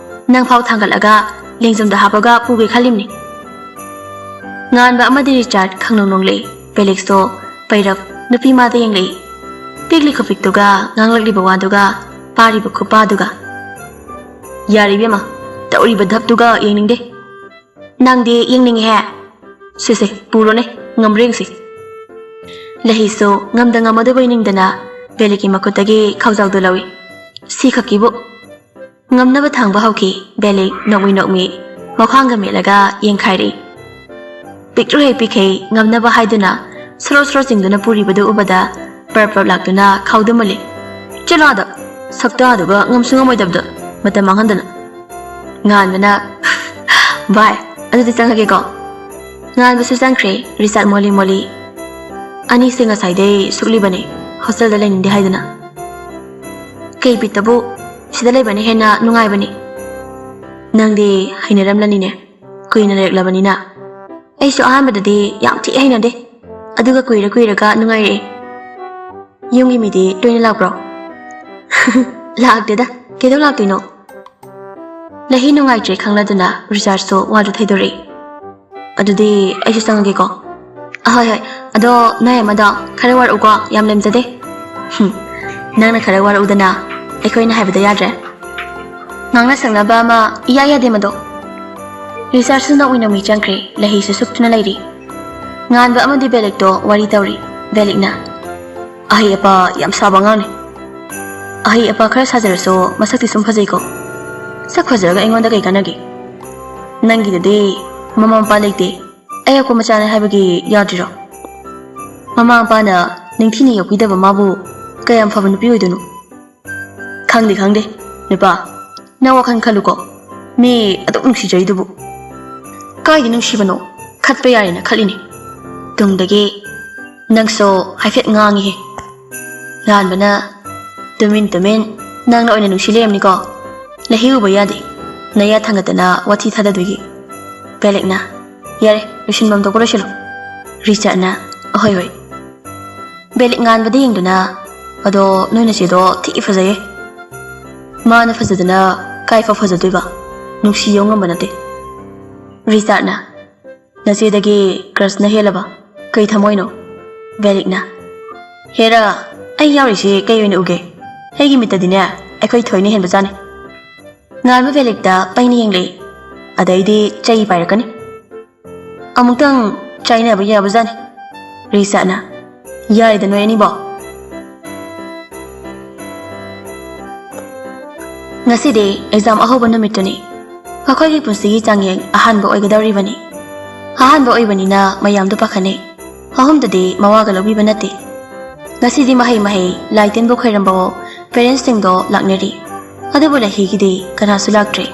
ꯅꯪ ꯐꯥꯎ ꯊꯥꯡꯒꯠꯂꯒ ꯂꯦꯡꯖꯨꯝꯗ ꯍꯥꯞꯄꯒ ꯄꯨꯒꯦ ꯈꯜꯂꯤꯝꯅꯤ꯫ ꯉꯥꯟꯕ ꯑꯃꯗꯤ ꯔꯤꯆꯥꯔꯗ ꯈꯪꯅꯣꯡ ꯅꯣꯡꯂꯛꯏ꯫ ꯕꯦꯂꯤꯛꯁꯇꯣ ꯄꯩꯔꯞ ꯅꯨꯄꯤ ꯃꯥꯗ ꯌꯦꯡꯂꯛꯏ꯫ ꯄꯤꯛꯂꯤ ꯈꯨꯄꯤꯛꯇꯨꯒ ꯉꯥꯡꯂꯛꯂꯤꯕ ꯋꯥꯗꯨꯒ ꯄꯥꯔꯤꯕ ꯈꯨꯄꯥꯗꯨꯒ꯫ "ꯌꯥꯔꯦ ꯏꯕꯦꯝꯃ, ꯇꯧꯔꯤꯕ ꯙꯞꯇꯨꯒ ꯌꯦꯡꯅꯤꯡꯗꯦ꯫ ꯅꯪꯗꯤ ꯌꯦꯡꯅꯤꯡꯉꯤꯍꯦ꯫ ꯁꯦ ꯁꯦ, ꯄꯨꯔꯣꯅꯦ, ꯉꯝꯕ꯭ꯔ ꯌꯦꯡꯁꯤ꯫" ꯂꯍꯤꯁꯨ ꯉꯝꯗ ꯉꯝꯃꯗꯕꯣꯏ ꯅꯤꯡꯗꯅ ꯕꯦꯂꯤꯛꯀꯤ ꯃꯈꯨꯠꯇꯒꯤ ꯈꯥꯎꯖꯥꯎꯗꯨ ꯂꯧꯏ꯫ ꯁꯤꯈꯛꯀꯤꯕꯨ꯫ ꯉꯝꯅꯕ ꯊꯥꯡꯕ ꯍꯧꯈꯤ꯫ ꯕꯦꯂꯤꯛ ꯅꯣꯛꯃꯤ ꯅꯣꯛꯃꯤ ꯃꯈ꯭ꯋꯥꯡꯒ ꯃꯦꯠꯂꯒ ꯌꯦꯡꯈꯥꯏꯔꯛꯏ꯫ ꯄꯤꯛꯇ꯭ꯔꯨ ꯍꯦꯛ ꯄꯤꯛꯈꯩ ꯉꯝꯅꯕ ꯍꯥꯏꯗꯨꯅ ꯁꯣꯔꯣ ꯁꯣꯔꯣ ꯆꯤꯡꯗꯨꯅ ꯄꯨꯔꯤꯕꯗꯨ ꯎꯕꯗ ꯄ꯭ꯔꯞ ꯄ꯭ꯔꯞ ꯂꯥꯛꯇꯨꯅ ꯈꯥꯎꯗꯨꯃꯜꯂꯤ꯫ "ꯆꯠꯂꯣ ꯑꯥꯗ! ꯁꯛꯇꯥꯗꯨꯒ ꯉꯝꯁꯨ ꯉꯝꯃꯣꯏꯗꯕꯗ ꯃꯇꯝ ꯃꯥꯡꯍꯟꯗꯅ꯫" ꯉꯥꯟꯕꯅ, "ꯚꯥꯏ, ꯑꯗꯨꯗꯤ ꯆꯪꯉꯒꯦꯀꯣ꯫" ꯉꯥꯟꯕꯁꯨ ꯆꯪꯈ꯭ꯔꯦ꯫ ꯔꯤꯆꯥꯔꯗ ꯃꯣꯂꯤ ꯃꯣꯂꯤ, "ꯑꯅꯤꯁꯦ ꯉꯁꯥꯏꯗꯩ ꯁꯨꯛꯂꯤꯕꯅꯦ, ꯍꯣꯁꯇꯦꯜꯗ ꯂꯩꯅꯤꯡꯗꯦ ꯍꯥꯏꯗꯅ꯫ ꯀꯩ ꯕꯤꯠꯇꯕꯨ? ꯁꯤꯗ ꯂꯩꯕꯅ ꯍꯦꯟꯅ ꯅꯨꯡꯉꯥꯏꯕꯅꯤ꯫ ꯅꯪꯗꯤ ꯍꯩꯅꯔꯝꯂꯅꯤꯅꯦ, ꯀꯨꯏꯅ ꯂꯩꯔꯛꯂꯕꯅꯤꯅ꯫" "ꯑꯩꯁꯨ ꯑꯍꯥꯟꯕꯗꯗꯤ ꯌꯥꯝ ꯊꯤ ꯍꯩꯅꯗꯦ, ꯑꯗꯨꯒ ꯀꯨꯏꯔ ꯀꯨꯏꯔꯒ ꯅꯨꯡꯉꯥꯏꯔꯛꯑꯦ꯫" "ꯌꯨꯝꯒꯤ ꯃꯤꯗꯤ ꯇꯣꯏꯅ ꯂꯥꯛꯄ꯭ꯔꯣ?" "ꯂꯥꯛꯇꯦꯗ, ꯀꯩꯗꯧ ꯂꯥꯛꯇꯣꯏꯅꯣ?" ꯂꯍꯤ ꯅꯨꯡꯉꯥꯏꯇ꯭ꯔꯦ ꯈꯪꯂꯗꯨꯅ ꯔꯤꯆꯥꯔꯗꯁꯨ ꯋꯥꯗꯨ ꯊꯩꯗꯣꯔꯛꯏ꯫ "ꯑꯗꯨꯗꯤ ꯑꯩꯁꯨ ꯆꯪꯉꯒꯦꯀꯣ꯫" "ꯑꯍꯣꯏ ꯍꯣꯏ, ꯑꯗꯣ ꯅꯣꯏ ꯑꯃꯗꯣ ꯈꯔ ꯋꯥꯔꯛꯎꯀꯣ, ꯌꯥꯝ ꯂꯦꯝꯖꯗꯦ꯫" "ꯍꯨꯝ, ꯅꯪꯅ ꯈꯔ ꯋꯥꯔꯛꯎꯗꯅ, ꯑꯩꯈꯣꯏꯅ ꯍꯥꯏꯕꯗ ꯌꯥꯗ꯭ꯔꯦ꯫ ꯉꯥꯡꯅ ꯁꯛꯅꯕ ꯑꯃ ꯏꯌꯥ ꯌꯥꯗꯦ ꯃꯗꯣ꯫" ꯔꯤꯆꯥꯔꯗꯁꯨ ꯅꯣꯛꯃꯤ ꯅꯣꯛꯃꯤ ꯆꯪꯈ꯭ꯔꯦ꯫ ꯂꯍꯤꯁꯨ ꯁꯨꯛꯇꯨꯅ ꯂꯩꯔꯤ꯫ ꯉꯥꯟꯕ ꯑꯃꯗꯤ ꯕꯦꯂꯤꯛꯇꯣ ꯋꯥꯔꯤ ꯇꯧꯔꯤ꯫ ꯕꯦꯂꯤꯛꯅ, "ꯑꯍꯩ ꯑꯄꯥ ꯌꯥꯝ ꯁꯥꯕ ꯑꯉꯥꯡꯅꯤ꯫ ꯑꯍꯩ ꯑꯄꯥ ꯈꯔ ꯁꯥꯖꯔꯁꯨ ꯃꯁꯛꯇꯤ ꯁꯨꯝ ꯐꯖꯩꯀꯣ꯫ ꯁꯛ ꯐꯖꯔꯒ ꯑꯩꯉꯣꯟꯗ ꯀꯩ ꯀꯥꯟꯅꯒꯦ? ꯅꯪꯒꯤꯗꯗꯤ ꯃꯃꯥ ꯃꯄꯥ ꯂꯩꯇꯦ, ꯑꯌꯥꯛꯄ ꯃꯆꯥꯅꯦ ꯍꯥꯏꯕꯒꯤ ꯌꯥꯗ꯭ꯔꯤꯔꯣ? ꯃꯃꯥ ꯃꯄꯥꯅ ꯅꯤꯡꯊꯤꯅ ꯌꯣꯛꯄꯤꯗꯕ ꯃꯥꯕꯨ ꯀꯌꯥꯝ ꯐꯕ ꯅꯨꯄꯤ ꯑꯣꯏꯗꯣꯏꯅꯣ? ꯈꯪꯗꯦ ꯈꯪꯗꯦ, ꯅꯨꯄꯥ, ꯅꯪ ꯋꯥꯈꯜ ꯈꯜꯂꯨꯀꯣ꯫ ꯃꯤ ꯑꯗꯨꯛ ꯅꯨꯡꯁꯤꯖꯔꯤꯗꯨꯕꯨ꯫" "ꯀꯥꯏꯗ ꯅꯨꯡꯁꯤꯕꯅꯣ? ꯈꯠꯄ ꯌꯥꯔꯦꯅ ꯈꯠꯂꯤꯅꯤ꯫ ꯇꯨꯡꯗꯒꯤ ꯅꯪꯁꯨ ꯍꯥꯏꯐꯦꯠ ꯉꯥꯡꯉꯤꯍꯦ꯫" ꯉꯥꯟꯕꯅ, "ꯇꯨꯃꯤꯟ ꯇꯨꯃꯤꯟ ꯅꯪꯅ ꯑꯣꯏꯅ ꯅꯨꯡꯁꯤ ꯂꯩꯔꯝꯅꯤꯀꯣ꯫ ꯂꯍꯤ ꯎꯕ ꯌꯥꯗꯦ, ꯅꯌꯥ ꯊꯥꯡꯒꯠꯇꯅ ꯋꯥꯊꯤ ꯊꯥꯗꯗꯣꯏꯒꯤ꯫" ꯕꯦꯂꯤꯛꯅ, "ꯌꯥꯔꯦ, ꯂꯣꯏꯁꯤꯟꯐꯝ ꯊꯣꯛꯄ ꯂꯣꯏꯁꯤꯜꯂꯣ꯫" ꯔꯤꯆꯥꯔꯗꯅ, "ꯑꯍꯣꯏ ꯍꯣꯏ꯫" ꯕꯦꯂꯤꯛ ꯉꯥꯟꯕꯗ ꯌꯦꯡꯗꯨꯅ, "ꯑꯗꯣ ꯅꯣꯏ ꯅꯆꯦꯗꯣ ꯊꯤ ꯐꯖꯩꯌꯦ꯫" "ꯃꯥꯅ ꯐꯖꯗꯅ ꯀꯥꯏꯐꯥꯎ ꯐꯖꯗꯣꯏꯕ? ꯅꯨꯡꯁꯤ ꯌꯧ ꯉꯝꯕ ꯅꯠꯇꯦ꯫ ꯔꯤꯆꯥꯔꯗꯅ, "ꯅꯆꯦꯗꯒꯤ ꯀ꯭ꯔꯁꯅ ꯍꯦꯜꯂꯕ? ꯀꯩ ꯊꯃꯣꯏꯅꯣ?" ꯕꯦꯂꯤꯛꯅ, "ꯍꯦꯔꯥ, ꯑꯩ ꯌꯥꯎꯔꯤꯁꯤ ꯀꯩ ꯑꯣꯏꯅ ꯎꯒꯦ? ꯑꯩꯒꯤ ꯃꯤꯠꯇꯗꯤꯅꯦ, ꯑꯩꯈꯣꯏ ꯊꯣꯏꯅ ꯍꯦꯟꯕꯖꯥꯠꯅꯤ꯫" ꯉꯥꯟꯕ ꯕꯦꯂꯤꯛꯇ ꯄꯩꯅ ꯌꯦꯡꯂꯛꯏ꯫ "ꯑꯗꯩꯗꯤ ꯆꯩ ꯄꯥꯏꯔꯛꯀꯅꯤ꯫ ꯑꯃꯨꯛꯇꯪ ꯆꯥꯏꯅꯕ ꯌꯥꯕꯖꯥꯠꯅꯤ꯫" ꯔꯤꯆꯥꯔꯗꯅ, "ꯌꯥꯏꯗ ꯅꯣꯏ ꯑꯅꯤꯕꯣ꯫" ꯉꯁꯤꯗꯤ ꯑꯦꯛꯖꯥꯝ ꯑꯍꯧꯕ ꯅꯨꯃꯤꯠꯇꯨꯅꯤ꯫ ꯃꯈꯣꯏꯒꯤ ꯄꯨꯟꯁꯤꯒꯤ ꯆꯥꯡꯌꯦꯡ ꯑꯍꯥꯟꯕ ꯑꯣꯏꯒꯗꯧꯔꯤꯕꯅꯤ꯫ ꯑꯍꯥꯟꯕ ꯑꯣꯏꯕꯅꯤꯅ ꯃꯌꯥꯝꯗꯨ ꯄꯥꯈꯠꯅꯩ꯫ ꯑꯍꯨꯝꯗꯨꯗꯤ ꯃꯋꯥꯒ ꯂꯧꯕꯤꯕ ꯅꯠꯇꯦ꯫ ꯉꯁꯤꯗꯤ ꯃꯍꯩ ꯃꯍꯩ, ꯂꯥꯏ ꯇꯤꯟꯕꯨ ꯈꯣꯏꯔꯝꯕꯋꯣ, ꯄꯦꯔꯦꯟꯁꯁꯤꯡꯗꯣ ꯂꯥꯛꯅꯔꯤ꯫ ꯑꯗꯨꯕꯨ ꯂꯩꯍꯤꯒꯤꯗꯤ ꯀꯅꯥꯁꯨ ꯂꯥꯛꯇ꯭ꯔꯦ꯫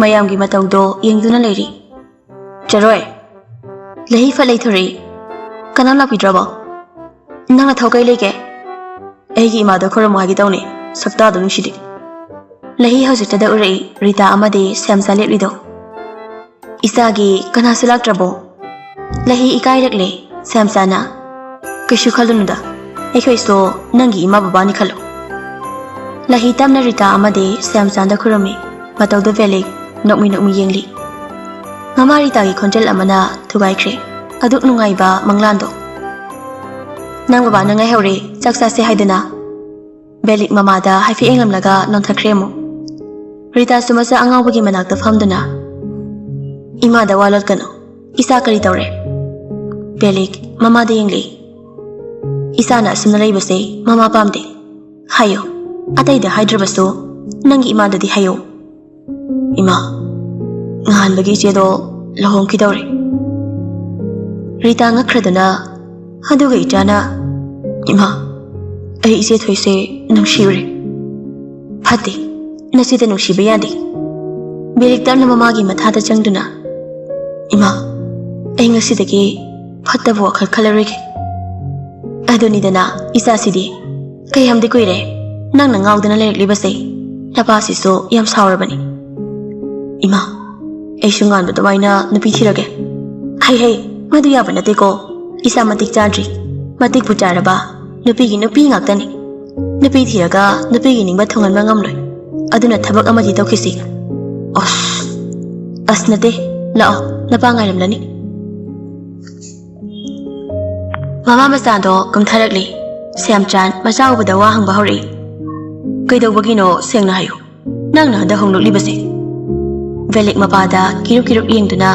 ꯃꯌꯥꯝꯒꯤ ꯃꯇꯧꯗꯣ ꯌꯦꯡꯗꯨꯅ ꯂꯩꯔꯤ꯫ "ꯆꯔꯣꯏ!" ꯂꯩꯍꯤ ꯐꯠ ꯂꯩꯊꯣꯔꯛꯏ꯫ "ꯀꯅꯥꯝ ꯂꯥꯛꯄꯤꯗ꯭ꯔꯕꯣ? ꯅꯪꯅ ꯊꯧ ꯀꯩ ꯂꯩꯒꯦ?" "ꯑꯩꯒꯤ ꯏꯃꯥꯗꯣ ꯈꯨꯔꯨꯝꯃꯨ ꯍꯥꯏꯒꯦ ꯇꯧꯅꯤ, ꯁꯛꯇꯥꯗꯣ ꯅꯨꯡꯁꯤꯗꯦ꯫" ꯂꯩꯍꯤ ꯍꯧꯖꯤꯛꯇꯗ ꯎꯔꯛꯏ ꯔꯤꯇꯥ ꯑꯃꯗꯤ ꯁꯦꯝꯆꯥ ꯂꯦꯞꯂꯤꯗꯣ꯫ "ꯏꯆꯥꯒꯤ ꯀꯅꯥꯁꯨ ꯂꯥꯛꯇ꯭ꯔꯕꯣ?" ꯂꯩꯍꯤ ꯏꯀꯥꯏꯔꯛꯂꯦ꯫ ꯁꯦꯝꯆꯥꯅ, "ꯀꯩꯁꯨ ꯈꯜꯂꯨꯅꯨꯗ, ꯑꯩꯈꯣꯏꯁꯨ ꯅꯪꯒꯤ ꯏꯃꯥ ꯕꯕꯥꯅꯤ ꯈꯜꯂꯨ꯫" ꯂꯩꯍꯤ ꯇꯞꯅ ꯔꯤꯇꯥ ꯑꯃꯗꯤ ꯁꯦꯝꯆꯥꯟꯗ ꯈꯨꯔꯨꯝꯃꯤ꯫ ꯃꯇꯧꯗꯨ ꯕꯦꯂꯤꯛ ꯅꯣꯛꯃꯤ ꯅꯣꯛꯃꯤ ꯌꯦꯡꯂꯤ꯫ ꯃꯃꯥ ꯔꯤꯇꯥꯒꯤ ꯈꯣꯟꯖꯦꯜ ꯑꯃꯅ ꯊꯨꯒꯥꯏꯈ꯭ꯔꯦ꯫ ꯑꯗꯨꯛ ꯅꯨꯡꯉꯥꯏꯕ ꯃꯪꯂꯥꯟꯗꯣ꯫ "ꯅꯪ ꯕꯕꯥꯅ ꯉꯥꯏꯍꯧꯔꯦ, ꯆꯥꯛ ꯆꯥꯁꯦ ꯍꯥꯏꯗꯅ꯫" ꯕꯦꯂꯤꯛ ꯃꯃꯥꯗ ꯍꯥꯏꯐꯦꯠ ꯌꯦꯡꯂꯝꯂꯒ ꯅꯣꯟꯊꯈ꯭ꯔꯦ ꯑꯃꯨꯛ꯫ ꯔꯤꯇꯥꯁꯨ ꯃꯆꯥ ꯑꯉꯥꯎꯕꯒꯤ ꯃꯅꯥꯛꯇ ꯐꯝꯗꯨꯅ, "ꯏꯃꯥꯗ ꯋꯥ ꯂꯣꯠꯀꯅꯨ꯫ ꯏꯆꯥ ꯀꯔꯤ ꯇꯧꯔꯦ?" ꯕꯦꯂꯤꯛ ꯃꯃꯥꯗ ꯌꯦꯡꯂꯤ꯫ "ꯏꯆꯥꯅ ꯑꯁꯨꯝꯅ ꯂꯩꯕꯁꯦ ꯃꯃꯥ ꯄꯥꯝꯗꯦ꯫ ꯍꯥꯏꯌꯨ, ꯑꯇꯩꯗ ꯍꯥꯏꯗ꯭ꯔꯕꯁꯨ ꯅꯪꯒꯤ ꯏꯃꯥꯗꯗꯤ ꯍꯥꯏꯌꯨ꯫" "ꯏꯃꯥ, ꯉꯍꯥꯟꯕꯒꯤ ꯏꯆꯦꯗꯣ ꯂꯨꯍꯣꯡꯈꯤꯗꯧꯔꯦ꯫" ꯔꯤꯇꯥ ꯉꯛꯈ꯭ꯔꯗꯨꯅ, ꯑꯗꯨꯒ ꯏꯆꯥꯅ, "ꯏꯃꯥ, ꯑꯩ ꯏꯆꯦ ꯊꯣꯏꯁꯦ ꯅꯨꯡꯁꯤꯔꯨꯔꯦ꯫" "ꯐꯠꯇꯦ, ꯅꯆꯦꯗ ꯅꯨꯡꯁꯤꯕ ꯌꯥꯗꯦ꯫" ꯕꯦꯂꯤꯛ ꯇꯞꯅ ꯃꯃꯥꯒꯤ ꯃꯊꯥꯗ ꯆꯪꯗꯨꯅ, "ꯏꯃꯥ, ꯑꯩ ꯉꯁꯤꯗꯒꯤ ꯐꯠꯇꯕ ꯋꯥꯈꯜ ꯈꯜꯂꯔꯣꯏꯒꯦ꯫ ꯑꯗꯨꯅꯤꯗꯅ ꯏꯆꯥꯁꯤꯗꯤ꯫ ꯀꯌꯥꯝꯗꯤ ꯀꯨꯏꯔꯦ ꯅꯪꯅ ꯉꯥꯎꯗꯅ ꯂꯩꯔꯛꯂꯤꯕꯁꯦ? ꯅꯄꯥꯁꯤꯁꯨ ꯌꯥꯝ ꯁꯥꯎꯔꯕꯅꯤ꯫" "ꯏꯃꯥ, ꯑꯩꯁꯨ ꯉꯥꯟꯕ ꯑꯗꯨꯃꯥꯏꯅ ꯅꯨꯄꯤ ꯊꯤꯔꯒꯦ?" "ꯍꯩ ꯍꯩ, ꯃꯗꯨ ꯌꯥꯕ ꯅꯠꯇꯦꯀꯣ꯫ ꯏꯆꯥ ꯃꯇꯤꯛ ꯆꯥꯗ꯭ꯔꯤ꯫ ꯃꯇꯤꯛꯄꯨ ꯆꯥꯔꯕ ꯅꯨꯄꯤꯒꯤ ꯅꯨꯄꯤ ꯉꯥꯛꯇꯅꯤ꯫ ꯅꯨꯄꯤ ꯊꯤꯔꯒ ꯅꯨꯄꯤꯒꯤ ꯅꯤꯡꯕ ꯊꯨꯡꯍꯟꯕ ꯉꯝꯂꯣꯏ꯫ ꯑꯗꯨꯅ ꯊꯕꯛ ꯑꯃꯗꯤ ꯇꯧꯈꯤꯁꯤ꯫" "ꯑꯁ, ꯑꯁ ꯅꯠꯇꯦ, ꯂꯥꯛꯑꯣ, ꯅꯄꯥ ꯉꯥꯏꯔꯝꯂꯅꯤ꯫ ꯃꯃꯥ ꯃꯆꯥꯗꯣ ꯀꯨꯝꯊꯔꯛꯂꯤ꯫ ꯁ꯭ꯌꯥꯝꯆꯥꯟ ꯃꯆꯥ ꯎꯕꯗ ꯋꯥ ꯍꯪꯕ ꯍꯧꯔꯛꯏ꯫ "ꯀꯩꯗꯧꯕꯒꯤꯅꯣ ꯁꯦꯡꯅ ꯍꯥꯏꯌꯨ, ꯅꯪꯅ ꯍꯟꯗꯛ ꯍꯣꯡꯂꯛꯂꯤꯕꯁꯦ?" ꯚꯦꯂꯤꯛ ꯃꯄꯥꯗ ꯀꯤꯔꯨꯞ ꯀꯤꯔꯨꯞ ꯌꯦꯡꯗꯨꯅ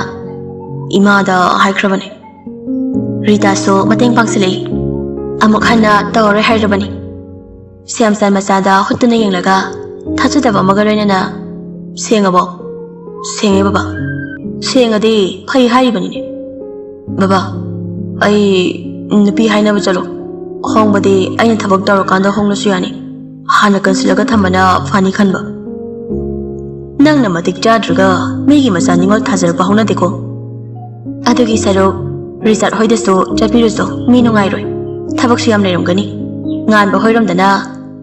ꯏꯃꯥꯗ ꯍꯥꯏꯈ꯭ꯔꯕꯅꯤ꯫ ꯔꯤꯇꯥꯁꯨ ꯃꯇꯦꯡ ꯄꯥꯡꯁꯤꯜꯂꯛꯏ꯫ ꯑꯃꯨꯛ ꯍꯟꯅ ꯇꯧꯔꯔꯣꯏ ꯍꯥꯏꯔꯕꯅꯤ꯫ ꯁ꯭ꯌꯥꯝꯆꯥꯟ ꯃꯆꯥꯗ ꯍꯨꯠꯇꯨꯅ ꯌꯦꯡꯂꯒ ꯊꯥꯖꯗꯕ ꯑꯃꯒ ꯂꯣꯏꯅꯅ, "ꯁꯦꯡꯉꯕꯣ?" "ꯁꯦꯡꯉꯦ ꯕꯕꯥ꯫ ꯁꯦꯡꯉꯗꯤ ꯐꯩ ꯍꯥꯏꯔꯤꯕꯅꯤꯅꯦ꯫ ꯕꯕꯥ, ꯑꯩ ꯅꯨꯄꯤ ꯍꯥꯏꯅꯕ ꯆꯠꯂꯣ꯫ ꯍꯣꯡꯕꯗꯤ ꯑꯩꯅ ꯊꯕꯛ ꯇꯧꯔꯀꯥꯟꯗ ꯍꯣꯡꯂꯁꯨ ꯌꯥꯅꯤ꯫ ꯍꯥꯟꯅ ꯀꯟꯁꯤꯜꯂꯒ ꯊꯝꯕꯅ ꯐꯅꯤ ꯈꯟꯕ꯫ ꯅꯪꯅ ꯃꯇꯤꯛ ꯆꯥꯗ꯭ꯔꯒ ꯃꯤꯒꯤ ꯃꯆꯥ ꯅꯤꯡꯉꯣꯜ ꯊꯥꯖꯔꯛꯄ ꯍꯧꯅꯗꯦꯀꯣ꯫ ꯑꯗꯨꯒꯤ ꯁꯔꯨꯛ ꯔꯤꯆꯥꯔꯗ ꯍꯣꯏꯗꯁꯨ ꯆꯠꯄꯤꯔꯨꯆꯣ, ꯃꯤ ꯅꯨꯡꯉꯥꯏꯔꯣꯏ꯫ ꯊꯕꯛꯁꯨ ꯌꯥꯝ ꯂꯩꯔꯝꯒꯅꯤ꯫ ꯉꯥꯟꯕ ꯍꯣꯏꯔꯣꯝꯗꯅ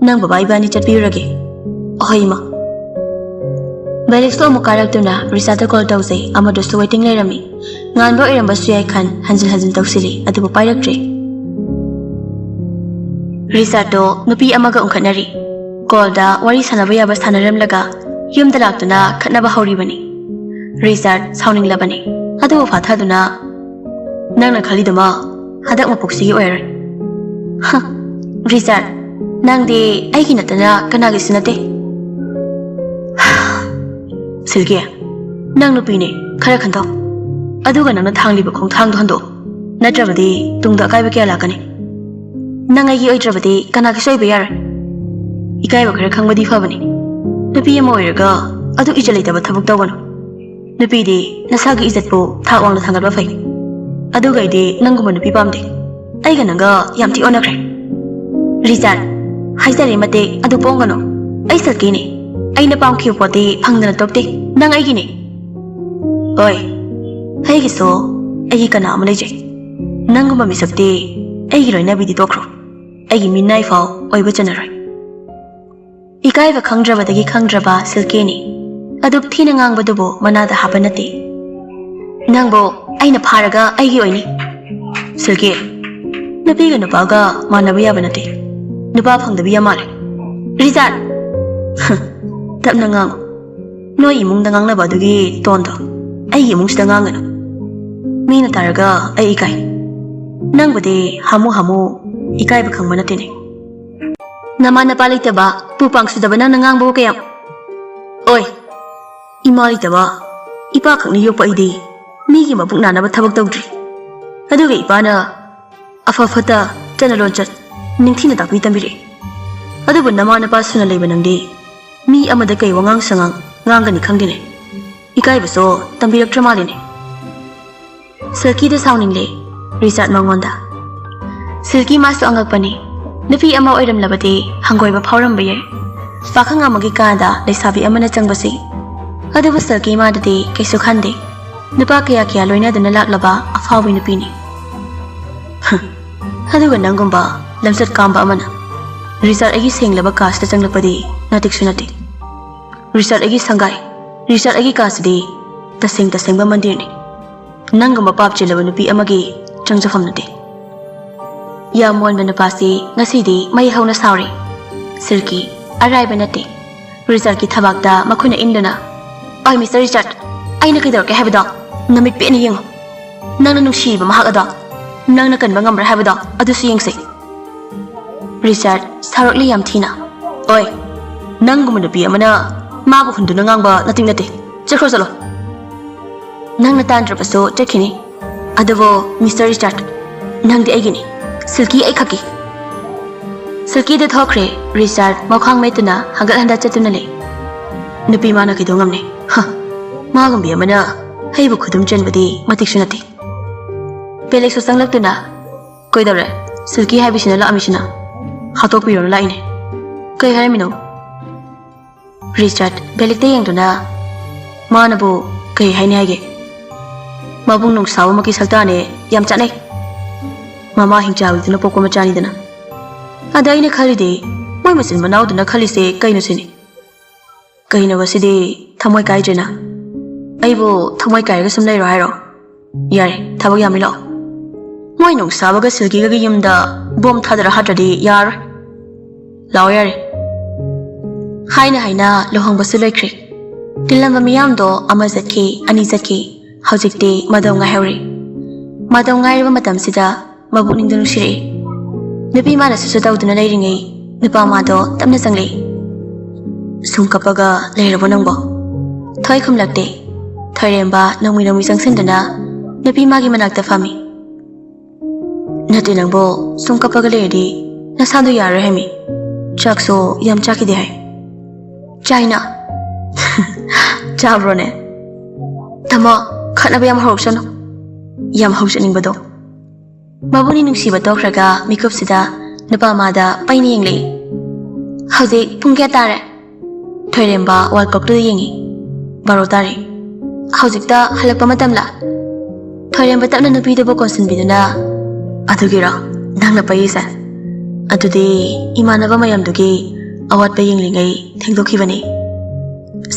ꯅꯪ ꯕꯕꯥ ꯏꯕꯥꯅꯤ ꯆꯠꯄꯤꯔꯨꯔꯒꯦ꯫ ꯑꯍꯣꯏ ꯏꯃꯥ꯫" ꯕꯦꯂꯤꯛꯁꯇꯣ ꯑꯃꯨꯛ ꯀꯥꯔꯛꯇꯨꯅ ꯔꯤꯆꯥꯔꯗꯇ ꯀꯣꯜ ꯇꯧꯖꯩ꯫ ꯑꯃꯗꯨꯁꯨ ꯋꯦꯇꯤꯡ ꯂꯩꯔꯝꯃꯤ꯫ ꯉꯥꯟꯕ ꯑꯣꯏꯔꯝꯕꯁꯨ ꯌꯥꯏ ꯈꯟ ꯍꯟꯖꯤꯟ ꯍꯟꯖꯤꯟ ꯇꯧꯁꯤꯜꯂꯤ, ꯑꯗꯨꯕꯨ ꯄꯥꯏꯔꯛꯇ꯭ꯔꯦ꯫ ꯔꯤꯆꯥꯔꯗꯇꯣ ꯅꯨꯄꯤ ꯑꯃꯒ ꯎꯪꯈꯠꯅꯔꯤ꯫ ꯀꯣꯜꯗ ꯋꯥꯔꯤ ꯁꯥꯟꯅꯕ ꯌꯥꯕ ꯁꯥꯟꯅꯔꯝꯂꯒ ꯌꯨꯝꯗ ꯂꯥꯛꯇꯨꯅ ꯈꯠꯅꯕ ꯍꯧꯔꯤꯕꯅꯤ꯫ ꯔꯤꯆꯥꯔꯗ ꯁꯥꯎꯅꯤꯡꯂꯕꯅꯤ, ꯑꯗꯨꯕꯨ ꯐꯥꯊꯗꯨꯅ, "ꯅꯪꯅ ꯈꯜꯂꯤꯗꯨꯃ ꯍꯟꯗꯛ ꯃꯄꯣꯛꯁꯤꯒꯤ ꯑꯣꯏꯔꯔꯣꯏ꯫" "ꯍ, ꯔꯤꯆꯥꯔꯗ, ꯅꯪꯗꯤ ꯑꯩꯒꯤ ꯅꯠꯇꯅ ꯀꯅꯥꯒꯤꯁꯨ ꯅꯠꯇꯦ꯫" "ꯁꯤꯜꯀꯤ, ꯅꯪ ꯅꯨꯄꯤꯅꯦ, ꯈꯔ ꯈꯟꯊꯧ꯫ ꯑꯗꯨꯒ ꯅꯪꯅ ꯊꯥꯡꯂꯤꯕ ꯈꯣꯡꯊꯥꯡꯗꯣ ꯍꯟꯗꯣꯛꯑꯣ, ꯅꯠꯇ꯭ꯔꯕꯗꯤ ꯇꯨꯡꯗ ꯑꯀꯥꯏꯕ ꯀꯌꯥ ꯂꯥꯛꯀꯅꯤ꯫ ꯅꯪ ꯑꯩꯒꯤ ꯑꯣꯏꯗ꯭ꯔꯕꯗꯤ ꯀꯅꯥꯒꯤꯁꯨ ꯑꯣꯏꯕ ꯌꯥꯔꯣꯏ꯫ ꯏꯀꯥꯏꯕ ꯈꯔ ꯈꯪꯕꯗꯤ ꯐꯕꯅꯤ꯫ ꯅꯨꯄꯤ ꯑꯃ ꯑꯣꯏꯔꯒ ꯑꯗꯨ ꯏꯖꯠ ꯂꯩꯇꯕ ꯊꯕꯛ ꯇꯧꯒꯅꯨ꯫ ꯅꯨꯄꯤꯗꯤ ꯅꯁꯥꯒꯤ ꯏꯖꯠꯄꯨ ꯊꯥꯛ ꯋꯥꯡꯅ ꯊꯥꯡꯒꯠꯄ ꯐꯩ꯫ ꯑꯗꯨꯒ ꯑꯩꯗꯤ ꯅꯪꯒꯨꯝꯕ ꯅꯨꯄꯤ ꯄꯥꯝꯗꯦ꯫ ꯑꯩꯒ ꯅꯪꯒ ꯌꯥꯝ ꯊꯤ ꯑꯣꯟꯅꯈ꯭ꯔꯦ꯫" "ꯔꯤꯆꯥꯔꯗ, ꯍꯥꯏꯖꯔꯦ ꯃꯇꯦꯛ ꯑꯗꯨ ꯄꯣꯡꯒꯅꯨ꯫ ꯑꯩ ꯁꯛꯀꯤꯅꯤ꯫ ꯑꯩꯅ ꯄꯥꯝꯈꯤꯕ ꯄꯣꯠꯇꯤ ꯐꯪꯗꯅ ꯇꯣꯛꯇꯦ꯫ ꯅꯪ ꯑꯩꯒꯤꯅꯤ꯫" "ꯍꯣꯏ, ꯑꯩꯒꯤꯁꯨ ꯑꯩꯒꯤ ꯀꯅꯥ ꯑꯃ ꯂꯩꯖꯩ꯫ ꯅꯪꯒꯨꯝꯕ ꯃꯤꯁꯛꯇꯤ ꯑꯩꯒꯤ ꯂꯣꯏꯅꯕꯤꯗꯤ ꯇꯣꯛꯈ꯭ꯔꯣ, ꯑꯩꯒꯤ ꯃꯤꯅꯥꯏ ꯐꯥꯎ ꯑꯣꯏꯕ ꯆꯟꯅꯔꯣꯏ꯫" ꯏꯀꯥꯏꯕ ꯈꯪꯗ꯭ꯔꯕꯗꯒꯤ ꯈꯪꯗ꯭ꯔꯕ ꯁꯤꯜꯀꯦꯅꯤ꯫ ꯑꯗꯨꯛ ꯊꯤꯅ ꯉꯥꯡꯕꯗꯨꯕꯨ ꯃꯅꯥꯗ ꯍꯥꯞꯄ ꯅꯠꯇꯦ꯫ "ꯅꯪꯕꯨ ꯑꯩꯅ ꯐꯥꯔꯒ ꯑꯩꯒꯤ ꯑꯣꯏꯅꯤ꯫" "ꯁꯤꯜꯀꯦ, ꯅꯨꯄꯤꯒ ꯅꯨꯄꯥꯒ ꯃꯥꯟꯅꯕ ꯌꯥꯕ ꯅꯠꯇꯦ꯫ ꯅꯨꯄꯥ ꯐꯪꯗꯕꯤ ꯌꯥꯝ ꯃꯥꯜꯂꯦ꯫" "ꯔꯤꯆꯥꯔꯗ!" "ꯇꯞꯅ ꯉꯥꯡꯉꯨ꯫ ꯅꯣꯏ ꯏꯃꯨꯡꯗ ꯉꯥꯡꯅꯕ ꯑꯗꯨꯒꯤ ꯇꯣꯟꯗꯣ ꯑꯩꯒꯤ ꯏꯃꯨꯡꯁꯤꯗ ꯉꯥꯡꯒꯅꯨ꯫ ꯃꯤꯅ ꯇꯥꯔꯒ ꯑꯩ ꯏꯀꯥꯏ꯫ ꯅꯪꯕꯨꯗꯤ ꯍꯥꯃꯨ ꯍꯥꯃꯨ ꯏꯀꯥꯏꯕ ꯈꯪꯕ ꯅꯠꯇꯦꯅꯦ꯫ ꯅꯃꯥ ꯅꯄꯥ ꯂꯩꯇꯕ, ꯄꯨ ꯄꯥꯡꯁꯨꯗꯕ ꯅꯪꯅ ꯉꯥꯡꯕꯕꯨ ꯀꯌꯥꯝ? ꯑꯣꯏ, ꯏꯃꯥ ꯂꯩꯇꯕ, ꯏꯄꯥ ꯈꯛꯅ ꯌꯣꯛꯄ ꯑꯩꯗꯤ ꯃꯤꯒꯤ ꯃꯕꯨꯛ ꯅꯥꯅꯕ ꯊꯕꯛ ꯇꯧꯗ꯭ꯔꯤ꯫ ꯑꯗꯨꯒ ꯏꯄꯥꯅ ꯑꯐ ꯐꯠꯇ, ꯆꯠꯅ ꯂꯣꯟꯆꯠ ꯅꯤꯡꯊꯤꯅ ꯇꯥꯛꯄꯤ ꯇꯝꯕꯤꯔꯛꯏ꯫ ꯑꯗꯨꯕꯨ ꯅꯃꯥ ꯅꯄꯥ ꯁꯨꯅ ꯂꯩꯕ ꯅꯪꯗꯤ ꯃꯤ ꯑꯃꯗ ꯀꯩ ꯋꯥꯉꯥꯡ ꯁꯉꯥꯡ ꯉꯥꯡꯒꯅꯤ ꯈꯪꯗꯦꯅꯦ꯫ ꯏꯀꯥꯏꯕꯁꯨ ꯇꯝꯕꯤꯔꯛꯇ꯭ꯔ ꯃꯥꯜꯂꯤꯅꯦ꯫ ꯁꯤꯜꯀꯤꯗ ꯁꯥꯎꯅꯤꯡꯂꯦ ꯔꯤꯆꯥꯔꯗ ꯃꯉꯣꯟꯗ꯫ ꯁꯤꯜꯀꯤ ꯃꯥꯁꯨ ꯑꯉꯛꯄꯅꯤ꯫ ꯅꯨꯄꯤ ꯑꯃ ꯑꯣꯏꯔꯝꯂꯕꯗꯤ ꯍꯪꯒꯣꯏꯕ ꯐꯥꯎꯔꯝꯕ ꯌꯥꯏ꯫ ꯄꯥꯈꯪ ꯑꯃꯒꯤ ꯀꯥꯗ ꯂꯩꯁꯥꯕꯤ ꯑꯃꯅ ꯆꯪꯕꯁꯤ꯫ ꯑꯗꯨꯕꯨ ꯁꯤꯜꯀꯤ ꯃꯥꯗꯗꯤ ꯀꯩꯁꯨ ꯈꯟꯗꯦ꯫ ꯅꯨꯄꯥ ꯀꯌꯥ ꯀꯌꯥ ꯂꯣꯏꯅꯗꯨꯅ ꯂꯥꯛꯂꯕ ꯑꯐꯥꯎꯕꯤ ꯅꯨꯄꯤꯅꯤ꯫ ꯍ, ꯑꯗꯨꯒ ꯅꯪꯒꯨꯝꯕ ꯂꯝꯆꯠ ꯀꯥꯝꯕ ꯑꯃꯅ ꯔꯤꯆꯥꯔꯗ ꯑꯩꯒꯤ ꯁꯦꯡꯂꯕ ꯀꯥꯁꯤꯗ ꯆꯪꯂꯛꯄꯗꯤ ꯅꯥꯇꯤꯛꯁꯨ ꯅꯠꯇꯦ꯫ ꯔꯤꯆꯥꯔꯗ ꯑꯩꯒꯤ ꯁꯪꯒꯥꯏ, ꯔꯤꯆꯥꯔꯗ ꯑꯩꯒꯤ ꯀꯥꯁꯤꯗꯤ ꯇꯁꯦꯡ ꯇꯁꯦꯡꯕ ꯃꯟꯗꯤꯔꯅꯤ꯫ ꯅꯪꯒꯨꯝꯕ ꯄꯥꯞ ꯆꯦꯜꯂꯕ ꯅꯨꯄꯤ ꯑꯃꯒꯤ ꯆꯪꯖꯐꯝ ꯅꯠꯇꯦ꯫ ꯌꯥꯝ ꯃꯣꯟꯕ ꯅꯨꯄꯥꯁꯤ ꯉꯁꯤꯗꯤ ꯃꯩ ꯍꯧꯅ ꯁꯥꯎꯔꯤ꯫ ꯁꯤꯜꯀꯤ, ꯑꯔꯥꯏꯕ ꯅꯠꯇꯦ꯫ ꯔꯤꯆꯥꯔꯗꯀꯤ ꯊꯕꯥꯛꯇ ꯃꯈꯨꯠꯅ ꯏꯟꯗꯨꯅ, "ꯑꯣꯏ, ꯃꯤꯁꯇꯔ ꯔꯤꯆꯥꯔꯗ, ꯑꯩꯅ ꯀꯩꯗꯧꯔꯛꯀꯦ ꯍꯥꯏꯕꯗꯣ ꯅꯃꯤꯠ ꯄꯦꯠꯅ ꯌꯦꯡꯉꯨ꯫ ꯅꯪꯅ ꯅꯨꯡꯁꯤꯔꯤꯕ ꯃꯍꯥꯛ ꯑꯗꯣ ꯅꯪꯅ ꯀꯟꯕ ꯉꯝꯕ꯭ꯔꯥ ꯍꯥꯏꯕꯗꯣ ꯑꯗꯨꯁꯨ ꯌꯦꯡꯁꯤ꯫" ꯔꯤꯆꯥꯔꯗ ꯁꯥꯎꯔꯛꯂꯤ ꯌꯥꯝ ꯊꯤꯅ꯫ "ꯑꯣꯏ, ꯅꯪꯒꯨꯝꯕ ꯅꯨꯄꯤ ꯑꯃꯅ ꯃꯥꯕꯨ ꯍꯨꯟꯗꯨꯅ ꯉꯥꯡꯕ ꯅꯥꯇꯤꯛ ꯅꯠꯇꯦ꯫ ꯆꯠꯈ꯭ꯔꯣ, ꯆꯠꯂꯣ꯫ ꯅꯪꯅ ꯇꯥꯟꯗ꯭ꯔꯕꯁꯨ ꯆꯠꯈꯤꯅꯤ꯫ ꯑꯗꯨꯕꯨ ꯃꯤꯁꯇꯔ ꯔꯤꯆꯥꯔꯗ, ꯅꯪꯗꯤ ꯑꯩꯒꯤꯅꯤ꯫ ꯁꯤꯜꯀꯤ ꯑꯩꯈꯛꯀꯤ꯫" ꯁꯤꯜꯀꯤꯗ ꯊꯣꯛꯈ꯭ꯔꯦ꯫ ꯔꯤꯆꯥꯔꯗ ꯃꯈ꯭ꯋꯥꯡ ꯃꯦꯠꯇꯨꯅ ꯍꯪꯒꯠ ꯍꯟꯗ ꯆꯠꯇꯨꯅ ꯂꯩ꯫ ꯅꯨꯄꯤ ꯃꯥꯅ ꯀꯩꯗꯧ ꯉꯝꯅꯤ? ꯍ, ꯃꯥꯒꯨꯝꯕꯤ ꯑꯃꯅ ꯑꯩꯕꯨ ꯈꯨꯗꯨꯝ ꯆꯟꯕꯗꯤ ꯃꯇꯤꯛꯁꯨ ꯅꯠꯇꯦ꯫ ꯕꯦꯂꯦꯛꯁꯨ ꯆꯪꯂꯛꯇꯨꯅ, "ꯀꯩꯗꯧꯔꯦ? ꯁꯤꯜꯀꯤ ꯍꯥꯏꯕꯁꯤꯅ ꯂꯥꯛꯑꯝꯃꯤꯁꯤꯅ?" "ꯍꯥꯠꯇꯣꯛꯄꯤꯔꯣꯅ ꯂꯥꯛꯏꯅꯦ꯫" "ꯀꯩ ꯍꯥꯏꯔꯝꯃꯤꯅꯣ?" ꯔꯤꯆꯥꯔꯗ ꯕꯦꯂꯦꯛꯇ ꯌꯦꯡꯗꯨꯅ, "ꯃꯥꯅꯕꯨ ꯀꯩ ꯍꯥꯏꯅꯤ ꯍꯥꯏꯒꯦ? ꯃꯕꯨꯡ ꯅꯨꯡꯁꯥꯕꯃꯛꯀꯤ ꯁꯛꯇꯥꯅꯦ, ꯌꯥꯝ ꯆꯥꯅꯩ꯫ ꯃꯃꯥ ꯍꯤꯡꯆꯥꯕꯤꯗꯨꯅ ꯄꯣꯛꯄ ꯃꯆꯥꯅꯤꯗꯅ꯫ ꯑꯗ ꯑꯩꯅ ꯈꯜꯂꯤꯗꯤ, ꯃꯣꯏ ꯃꯆꯤꯟ ꯃꯅꯥꯎꯗꯨꯅ ꯈꯜꯂꯤꯁꯦ ꯀꯩꯅꯣ ꯁꯤꯅꯤ꯫ ꯀꯩꯅꯣꯕ ꯁꯤꯗꯤ ꯊꯃꯣꯏ ꯀꯥꯏꯗ꯭ꯔꯦꯅ? ꯑꯩꯕꯨ ꯊꯃꯣꯏ ꯀꯥꯏꯔꯒ ꯁꯨꯝ ꯂꯩꯔꯣ ꯍꯥꯏꯔꯣ? ꯌꯥꯔꯦ, ꯊꯕꯛ ꯌꯥꯝꯃꯤ, ꯂꯥꯛꯑꯣ꯫ ꯃꯣꯏ ꯅꯨꯡꯁꯥꯕꯒ ꯁꯤꯜꯀꯤꯒꯒꯤ ꯌꯨꯝꯗ ꯕꯣꯝ ꯊꯥꯗꯔ ꯍꯥꯠꯇ꯭ꯔꯗꯤ ꯌꯥꯔꯣꯏ꯫ ꯂꯥꯛꯑꯣ ꯌꯥꯔꯦ꯫" ꯍꯥꯏꯅ ꯍꯥꯏꯅ ꯂꯨꯍꯣꯡꯕꯁꯨ ꯂꯣꯏꯈ꯭ꯔꯦ꯫ ꯇꯤꯜꯂꯝꯕ ꯃꯤꯌꯥꯝꯗꯣ ꯑꯃ ꯆꯠꯈꯤ, ꯑꯅꯤ ꯆꯠꯈꯤ꯫ ꯍꯧꯖꯤꯛꯇꯤ ꯃꯥꯗꯧ ꯉꯥꯏꯍꯧꯔꯤ꯫ ꯃꯥꯗꯧ ꯉꯥꯏꯔꯕ ꯃꯇꯝꯁꯤꯗ ꯃꯕꯨꯛꯅꯤꯡꯗ ꯅꯨꯡꯁꯤꯔꯛꯏ꯫ ꯅꯨꯄꯤ ꯃꯥꯅ ꯁꯨꯁꯨ ꯇꯧꯗꯨꯅ ꯂꯩꯔꯤꯉꯩ ꯅꯨꯄꯥ ꯃꯥꯗꯣ ꯇꯞꯅ ꯆꯪꯂꯛꯏ꯫ "ꯁꯨꯝ ꯀꯞꯄꯒ ꯂꯩꯔꯕꯣ ꯅꯪꯕꯣ?" ꯊꯣꯏ ꯈꯨꯝꯂꯛꯇꯦ꯫ ꯊꯣꯏꯔꯦꯝꯕ ꯅꯣꯡꯃꯤ ꯅꯣꯡꯃꯤ ꯆꯪꯁꯤꯟꯗꯨꯅ ꯅꯨꯄꯤ ꯃꯥꯒꯤ ꯃꯅꯥꯛꯇ ꯐꯝꯃꯤ꯫ "ꯅꯠꯇꯦ ꯅꯪꯕꯣ, ꯁꯨꯝ ꯀꯞꯄꯒ ꯂꯩꯔꯗꯤ ꯅꯁꯥꯗꯣ ꯌꯥꯔꯣꯏ ꯍꯥꯏꯃꯤ꯫ ꯆꯥꯛꯁꯨ ꯌꯥꯝ ꯆꯥꯈꯤꯗꯦ ꯍꯥꯏ꯫" "ꯆꯥꯏꯅ?" "ꯆꯥꯕ꯭ꯔꯣꯅꯦ?" "ꯇꯥꯃꯣ, ꯈꯠꯅꯕ ꯌꯥꯝ ꯍꯧꯔꯛꯁꯅꯨ꯫ ꯌꯥꯝ ꯍꯧꯖꯅꯤꯡꯕꯗꯣ꯫" ꯃꯕꯨꯛꯅꯤ ꯅꯨꯡꯁꯤꯕ ꯇꯣꯛꯈ꯭ꯔꯒ ꯃꯤꯀꯨꯞꯁꯤꯗ ꯅꯨꯄꯥ ꯃꯥꯗ ꯄꯩꯅ ꯌꯦꯡꯂꯛꯏ꯫ "ꯍꯧꯖꯤꯛ ꯄꯨꯡ ꯀꯌꯥ ꯇꯥꯔꯦ?" ꯊꯣꯏꯔꯦꯝꯕ ꯋꯥꯜ ꯀ꯭ꯂꯣꯛꯇꯨꯗ ꯌꯦꯡꯉꯤ꯫ "ꯕꯥꯔꯣ ꯇꯥꯔꯦ꯫ ꯍꯧꯖꯤꯛꯇ ꯍꯜꯂꯛꯄ ꯃꯇꯝꯂ?" ꯊꯣꯏꯔꯦꯝꯕ ꯇꯞꯅ ꯅꯨꯄꯤꯗꯨꯕꯨ ꯀꯣꯟꯁꯤꯟꯕꯤꯗꯨꯅ, "ꯑꯗꯨꯒꯤꯔꯣ ꯅꯪꯅ ꯄꯩꯔꯤꯁꯦ? ꯑꯗꯨꯗꯤ ꯏꯃꯥꯟꯅꯕ ꯃꯌꯥꯝꯗꯨꯒꯤ ꯑꯋꯥꯠꯄ ꯌꯦꯡꯂꯤꯉꯩ ꯊꯦꯡꯗꯣꯛꯈꯤꯕꯅꯤ꯫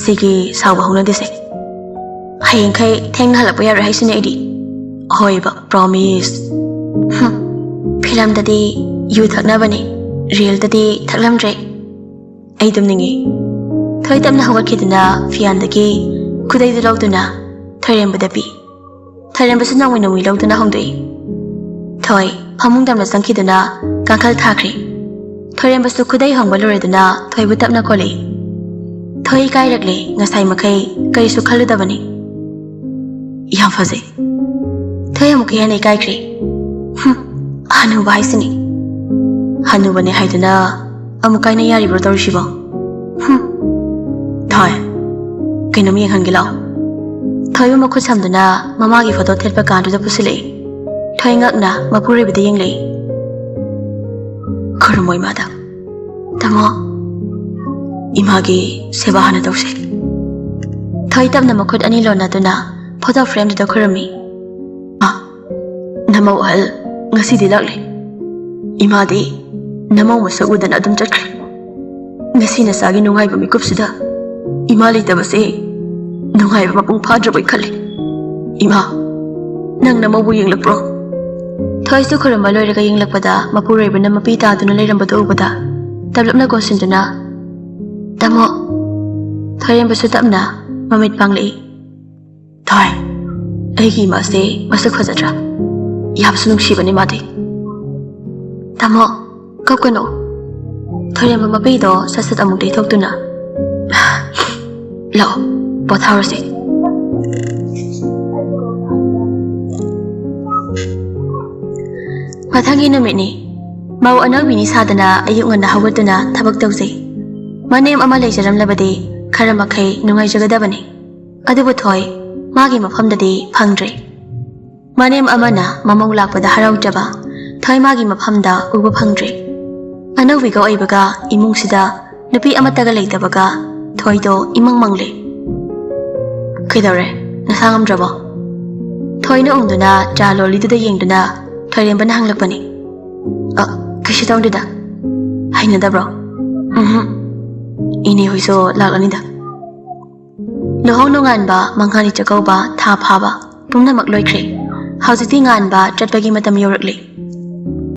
ꯁꯤꯒꯤ ꯁꯥꯎꯕ ꯍꯧꯅꯗꯦꯁꯦ꯫ ꯍꯌꯦꯡꯈꯩ ꯊꯦꯡꯅ ꯍꯜꯂꯛꯄ ꯌꯥꯔꯣꯏ ꯍꯥꯏꯁꯤꯅꯦ ꯑꯩꯗꯤ꯫ ꯍꯣꯏꯕ, ꯄ꯭ꯔꯣꯃꯤꯁ꯫" ꯍꯨꯝ, ꯐꯤꯂꯝꯗꯗꯤ ꯌꯨ ꯊꯛꯅꯕꯅꯤ, ꯔꯤꯌꯦꯜꯗꯗꯤ ꯊꯛꯂꯝꯗ꯭ꯔꯦ꯫ ꯑꯩ ꯇꯨꯝꯅꯤꯡꯉꯤ꯫ ꯊꯣꯏ ꯇꯞꯅ ꯍꯧꯒꯠꯈꯤꯗꯨꯅ ꯐꯤꯌꯥꯟꯗꯒꯤ ꯈꯨꯗꯩꯗꯨ ꯂꯧꯗꯨꯅ ꯊꯣꯏꯔꯦꯝꯕꯗ ꯄꯤ꯫ ꯊꯣꯏꯔꯦꯝꯕꯁꯨ ꯅꯣꯡꯃꯩ ꯅꯣꯡꯃꯩ ꯂꯧꯗꯨꯅ ꯍꯣꯡꯗꯣꯛꯏ꯫ ꯊꯣꯏ ꯐꯃꯨꯡ ꯇꯝꯅ ꯆꯪꯈꯤꯗꯨꯅ ꯀꯥꯡꯈꯜ ꯊꯥꯈ꯭ꯔꯦ꯫ ꯊꯣꯏꯔꯦꯝꯕꯁꯨ ꯈꯨꯗꯩ ꯍꯣꯡꯕ ꯂꯣꯏꯔꯗꯨꯅ ꯊꯣꯏꯕꯨ ꯇꯞꯅ ꯀꯣꯜꯂꯛꯏ꯫ ꯊꯣꯏ ꯏꯀꯥꯏꯔꯛꯂꯦ꯫ ꯉꯁꯥꯏ ꯃꯈꯩ ꯀꯔꯤꯁꯨ ꯈꯜꯂꯨꯗꯕꯅꯤ꯫ "ꯌꯥꯝ ꯐꯖꯩ꯫" ꯊꯣꯏ ꯑꯃꯨꯛꯀ ꯍꯦꯟꯅ ꯏꯀꯥꯏꯈ꯭ꯔꯦ꯫ "ꯍꯨꯝ, ꯍꯅꯨꯕ ꯍꯥꯏꯁꯤꯅꯤ꯫ ꯍꯅꯨꯕꯅꯦ ꯍꯥꯏꯗꯨꯅ ꯑꯃꯨꯛ ꯀꯥꯏꯅ ꯌꯥꯔꯤꯕ꯭ꯔꯣ ꯇꯧꯔꯤꯁꯤꯕꯣ? ꯍꯨꯝ꯫ ꯊꯣꯏ, ꯀꯩꯅꯣꯝ ꯌꯦꯡꯍꯟꯒꯦ ꯂꯥꯛꯑꯣ꯫" ꯊꯣꯏꯕꯨ ꯃꯈꯨꯠ ꯁꯝꯗꯨꯅ ꯃꯃꯥꯒꯤ ꯐꯣꯇꯣ ꯊꯦꯠꯄ ꯀꯥꯗꯨꯗ ꯄꯨꯁꯤꯜꯂꯛꯏ꯫ ꯊꯣꯏ ꯉꯛꯅ ꯃꯄꯨꯔꯣꯏꯕꯗ ꯌꯦꯡꯂꯛꯏ꯫ "ꯈꯨꯔꯨꯝꯃꯣ ꯏꯃꯥꯗ꯫" "ꯇꯥꯃꯣ, ꯏꯃꯥꯒꯤ ꯁꯦꯕꯥ ꯍꯥꯟꯅ ꯇꯧꯁꯦ꯫" ꯊꯣꯏ ꯇꯞꯅ ꯃꯈꯨꯠ ꯑꯅꯤ ꯂꯣꯟꯅꯗꯨꯅ ꯐꯣꯇꯣ ꯐ꯭ꯔꯦꯝꯗꯨꯗ ꯈꯨꯔꯨꯝꯃꯤ꯫ "ꯑ, ꯅꯃꯧ ꯑꯍꯜ ꯉꯁꯤꯗꯤ ꯂꯥꯛꯂꯦ꯫ ꯏꯃꯥꯗꯤ ꯅꯃꯧ ꯃꯁꯛ ꯎꯗꯅ ꯑꯗꯨꯝ ꯆꯠꯈ꯭ꯔꯦ꯫ ꯉꯁꯤ ꯅꯆꯥꯒꯤ ꯅꯨꯡꯉꯥꯏꯕ ꯃꯤꯀꯨꯞꯁꯤꯗ ꯏꯃꯥ ꯂꯩꯇꯕꯁꯦ ꯅꯨꯡꯉꯥꯏꯕ ꯃꯄꯨꯡ ꯐꯥꯗ꯭ꯔꯕꯣꯏ ꯈꯜꯂꯤ꯫ ꯏꯃꯥ, ꯅꯪ ꯅꯃꯧꯕꯨ ꯌꯦꯡꯂꯛꯄ꯭ꯔꯣ?" ꯊꯣꯏꯁꯨ ꯈꯨꯔꯨꯝꯕ ꯂꯣꯏꯔꯒ ꯌꯦꯡꯂꯛꯄꯗ ꯃꯄꯨꯔꯣꯏꯕꯅ ꯃꯄꯤ ꯇꯥꯗꯨꯅ ꯂꯩꯔꯝꯕꯗꯨ ꯎꯕꯗ ꯇꯞꯂꯞꯅ ꯀꯣꯟꯁꯤꯟꯗꯨꯅ, "ꯇꯥꯃꯣ, ꯊꯣꯏꯔꯦꯝꯕꯁꯨ ꯇꯞꯅ ꯃꯃꯤꯠ ꯄꯥꯡꯂꯛꯏ꯫ "ꯊꯣꯏ, ꯑꯩꯒꯤ ꯏꯃꯥꯁꯦ ꯃꯁꯛ ꯐꯖꯗ꯭ꯔꯥ? ꯌꯥꯝꯁꯨ ꯅꯨꯡꯁꯤꯕꯅꯤ ꯃꯥꯗꯤ꯫" "ꯇꯥꯃꯣ, ꯀꯞꯀꯅꯨ꯫" ꯊꯣꯏꯔꯦꯝꯕ ꯃꯄꯤꯗꯣ ꯁꯠ ꯁꯠ ꯑꯃꯨꯛ ꯇꯩꯊꯣꯛꯇꯨꯅ, "ꯂꯥꯛꯑꯣ, ꯄꯣꯊꯥꯔꯁꯤ꯫" ꯃꯊꯪꯒꯤ ꯅꯨꯃꯤꯠꯅꯤ꯫ ꯃꯧ ꯑꯅꯧꯕꯤꯅꯤ ꯁꯥꯗꯅ ꯑꯌꯨꯛ ꯉꯟꯅ ꯍꯧꯒꯠꯇꯨꯅ ꯊꯕꯛ ꯇꯧꯖꯩ꯫ ꯃꯅꯦꯝ ꯑꯃ ꯂꯩꯖꯔꯝꯂꯕꯗꯤ ꯈꯔ ꯃꯈꯩ ꯅꯨꯡꯉꯥꯏꯖꯒꯗꯕꯅꯤ꯫ ꯑꯗꯨꯕꯨ ꯊꯣꯏ ꯃꯥꯒꯤ ꯃꯐꯝꯗꯗꯤ ꯐꯪꯗ꯭ꯔꯦ꯫ ꯃꯅꯦꯝ ꯑꯃꯅ ꯃꯃꯧ ꯂꯥꯛꯄꯗ ꯍꯔꯥꯎꯖꯕ ꯊꯣꯏ ꯃꯥꯒꯤ ꯃꯐꯝꯗ ꯎꯕ ꯐꯪꯗ꯭ꯔꯦ꯫ ꯑꯅꯧꯕꯤꯒ ꯑꯣꯏꯕꯒ ꯏꯃꯨꯡꯁꯤꯗ ꯅꯨꯄꯤ ꯑꯃꯠꯇꯒ ꯂꯩꯇꯕꯒ ꯊꯣꯏꯗꯣ ꯏꯃꯪ ꯃꯪꯂꯦ꯫ "ꯀꯩꯗꯧꯔꯦ? ꯅꯁꯥ ꯉꯝꯗ꯭ꯔꯕꯣ?" ꯊꯣꯏꯅ ꯎꯪꯗꯨꯅ ꯆꯥ ꯂꯣꯜꯂꯤꯗꯨꯗ ꯌꯦꯡꯗꯨꯅ ꯊꯣꯏꯔꯦꯝꯕꯅ ꯍꯪꯂꯛꯄꯅꯤ꯫ "ꯑ, ꯀꯩꯁꯨ ꯇꯧꯗꯦꯗ꯫" "ꯍꯩꯅꯗꯕ꯭ꯔꯣ?" "ꯎꯝꯍꯨꯝ꯫ ꯏꯅꯦ ꯍꯣꯏꯁꯨ ꯂꯥꯛꯂꯅꯤꯗ꯫" ꯂꯨꯍꯣꯡ ꯅꯣꯡꯉꯥꯟꯕ, ꯃꯉꯥꯅꯤ ꯆꯥꯛꯀꯧꯕ, ꯊꯥ ꯐꯥꯕ ꯄꯨꯝꯅꯃꯛ ꯂꯣꯏꯈ꯭ꯔꯦ꯫ ꯍꯧꯖꯤꯛꯇꯤ ꯉꯥꯟꯕ ꯆꯠꯄꯒꯤ ꯃꯇꯝ ꯌꯧꯔꯛꯂꯦ꯫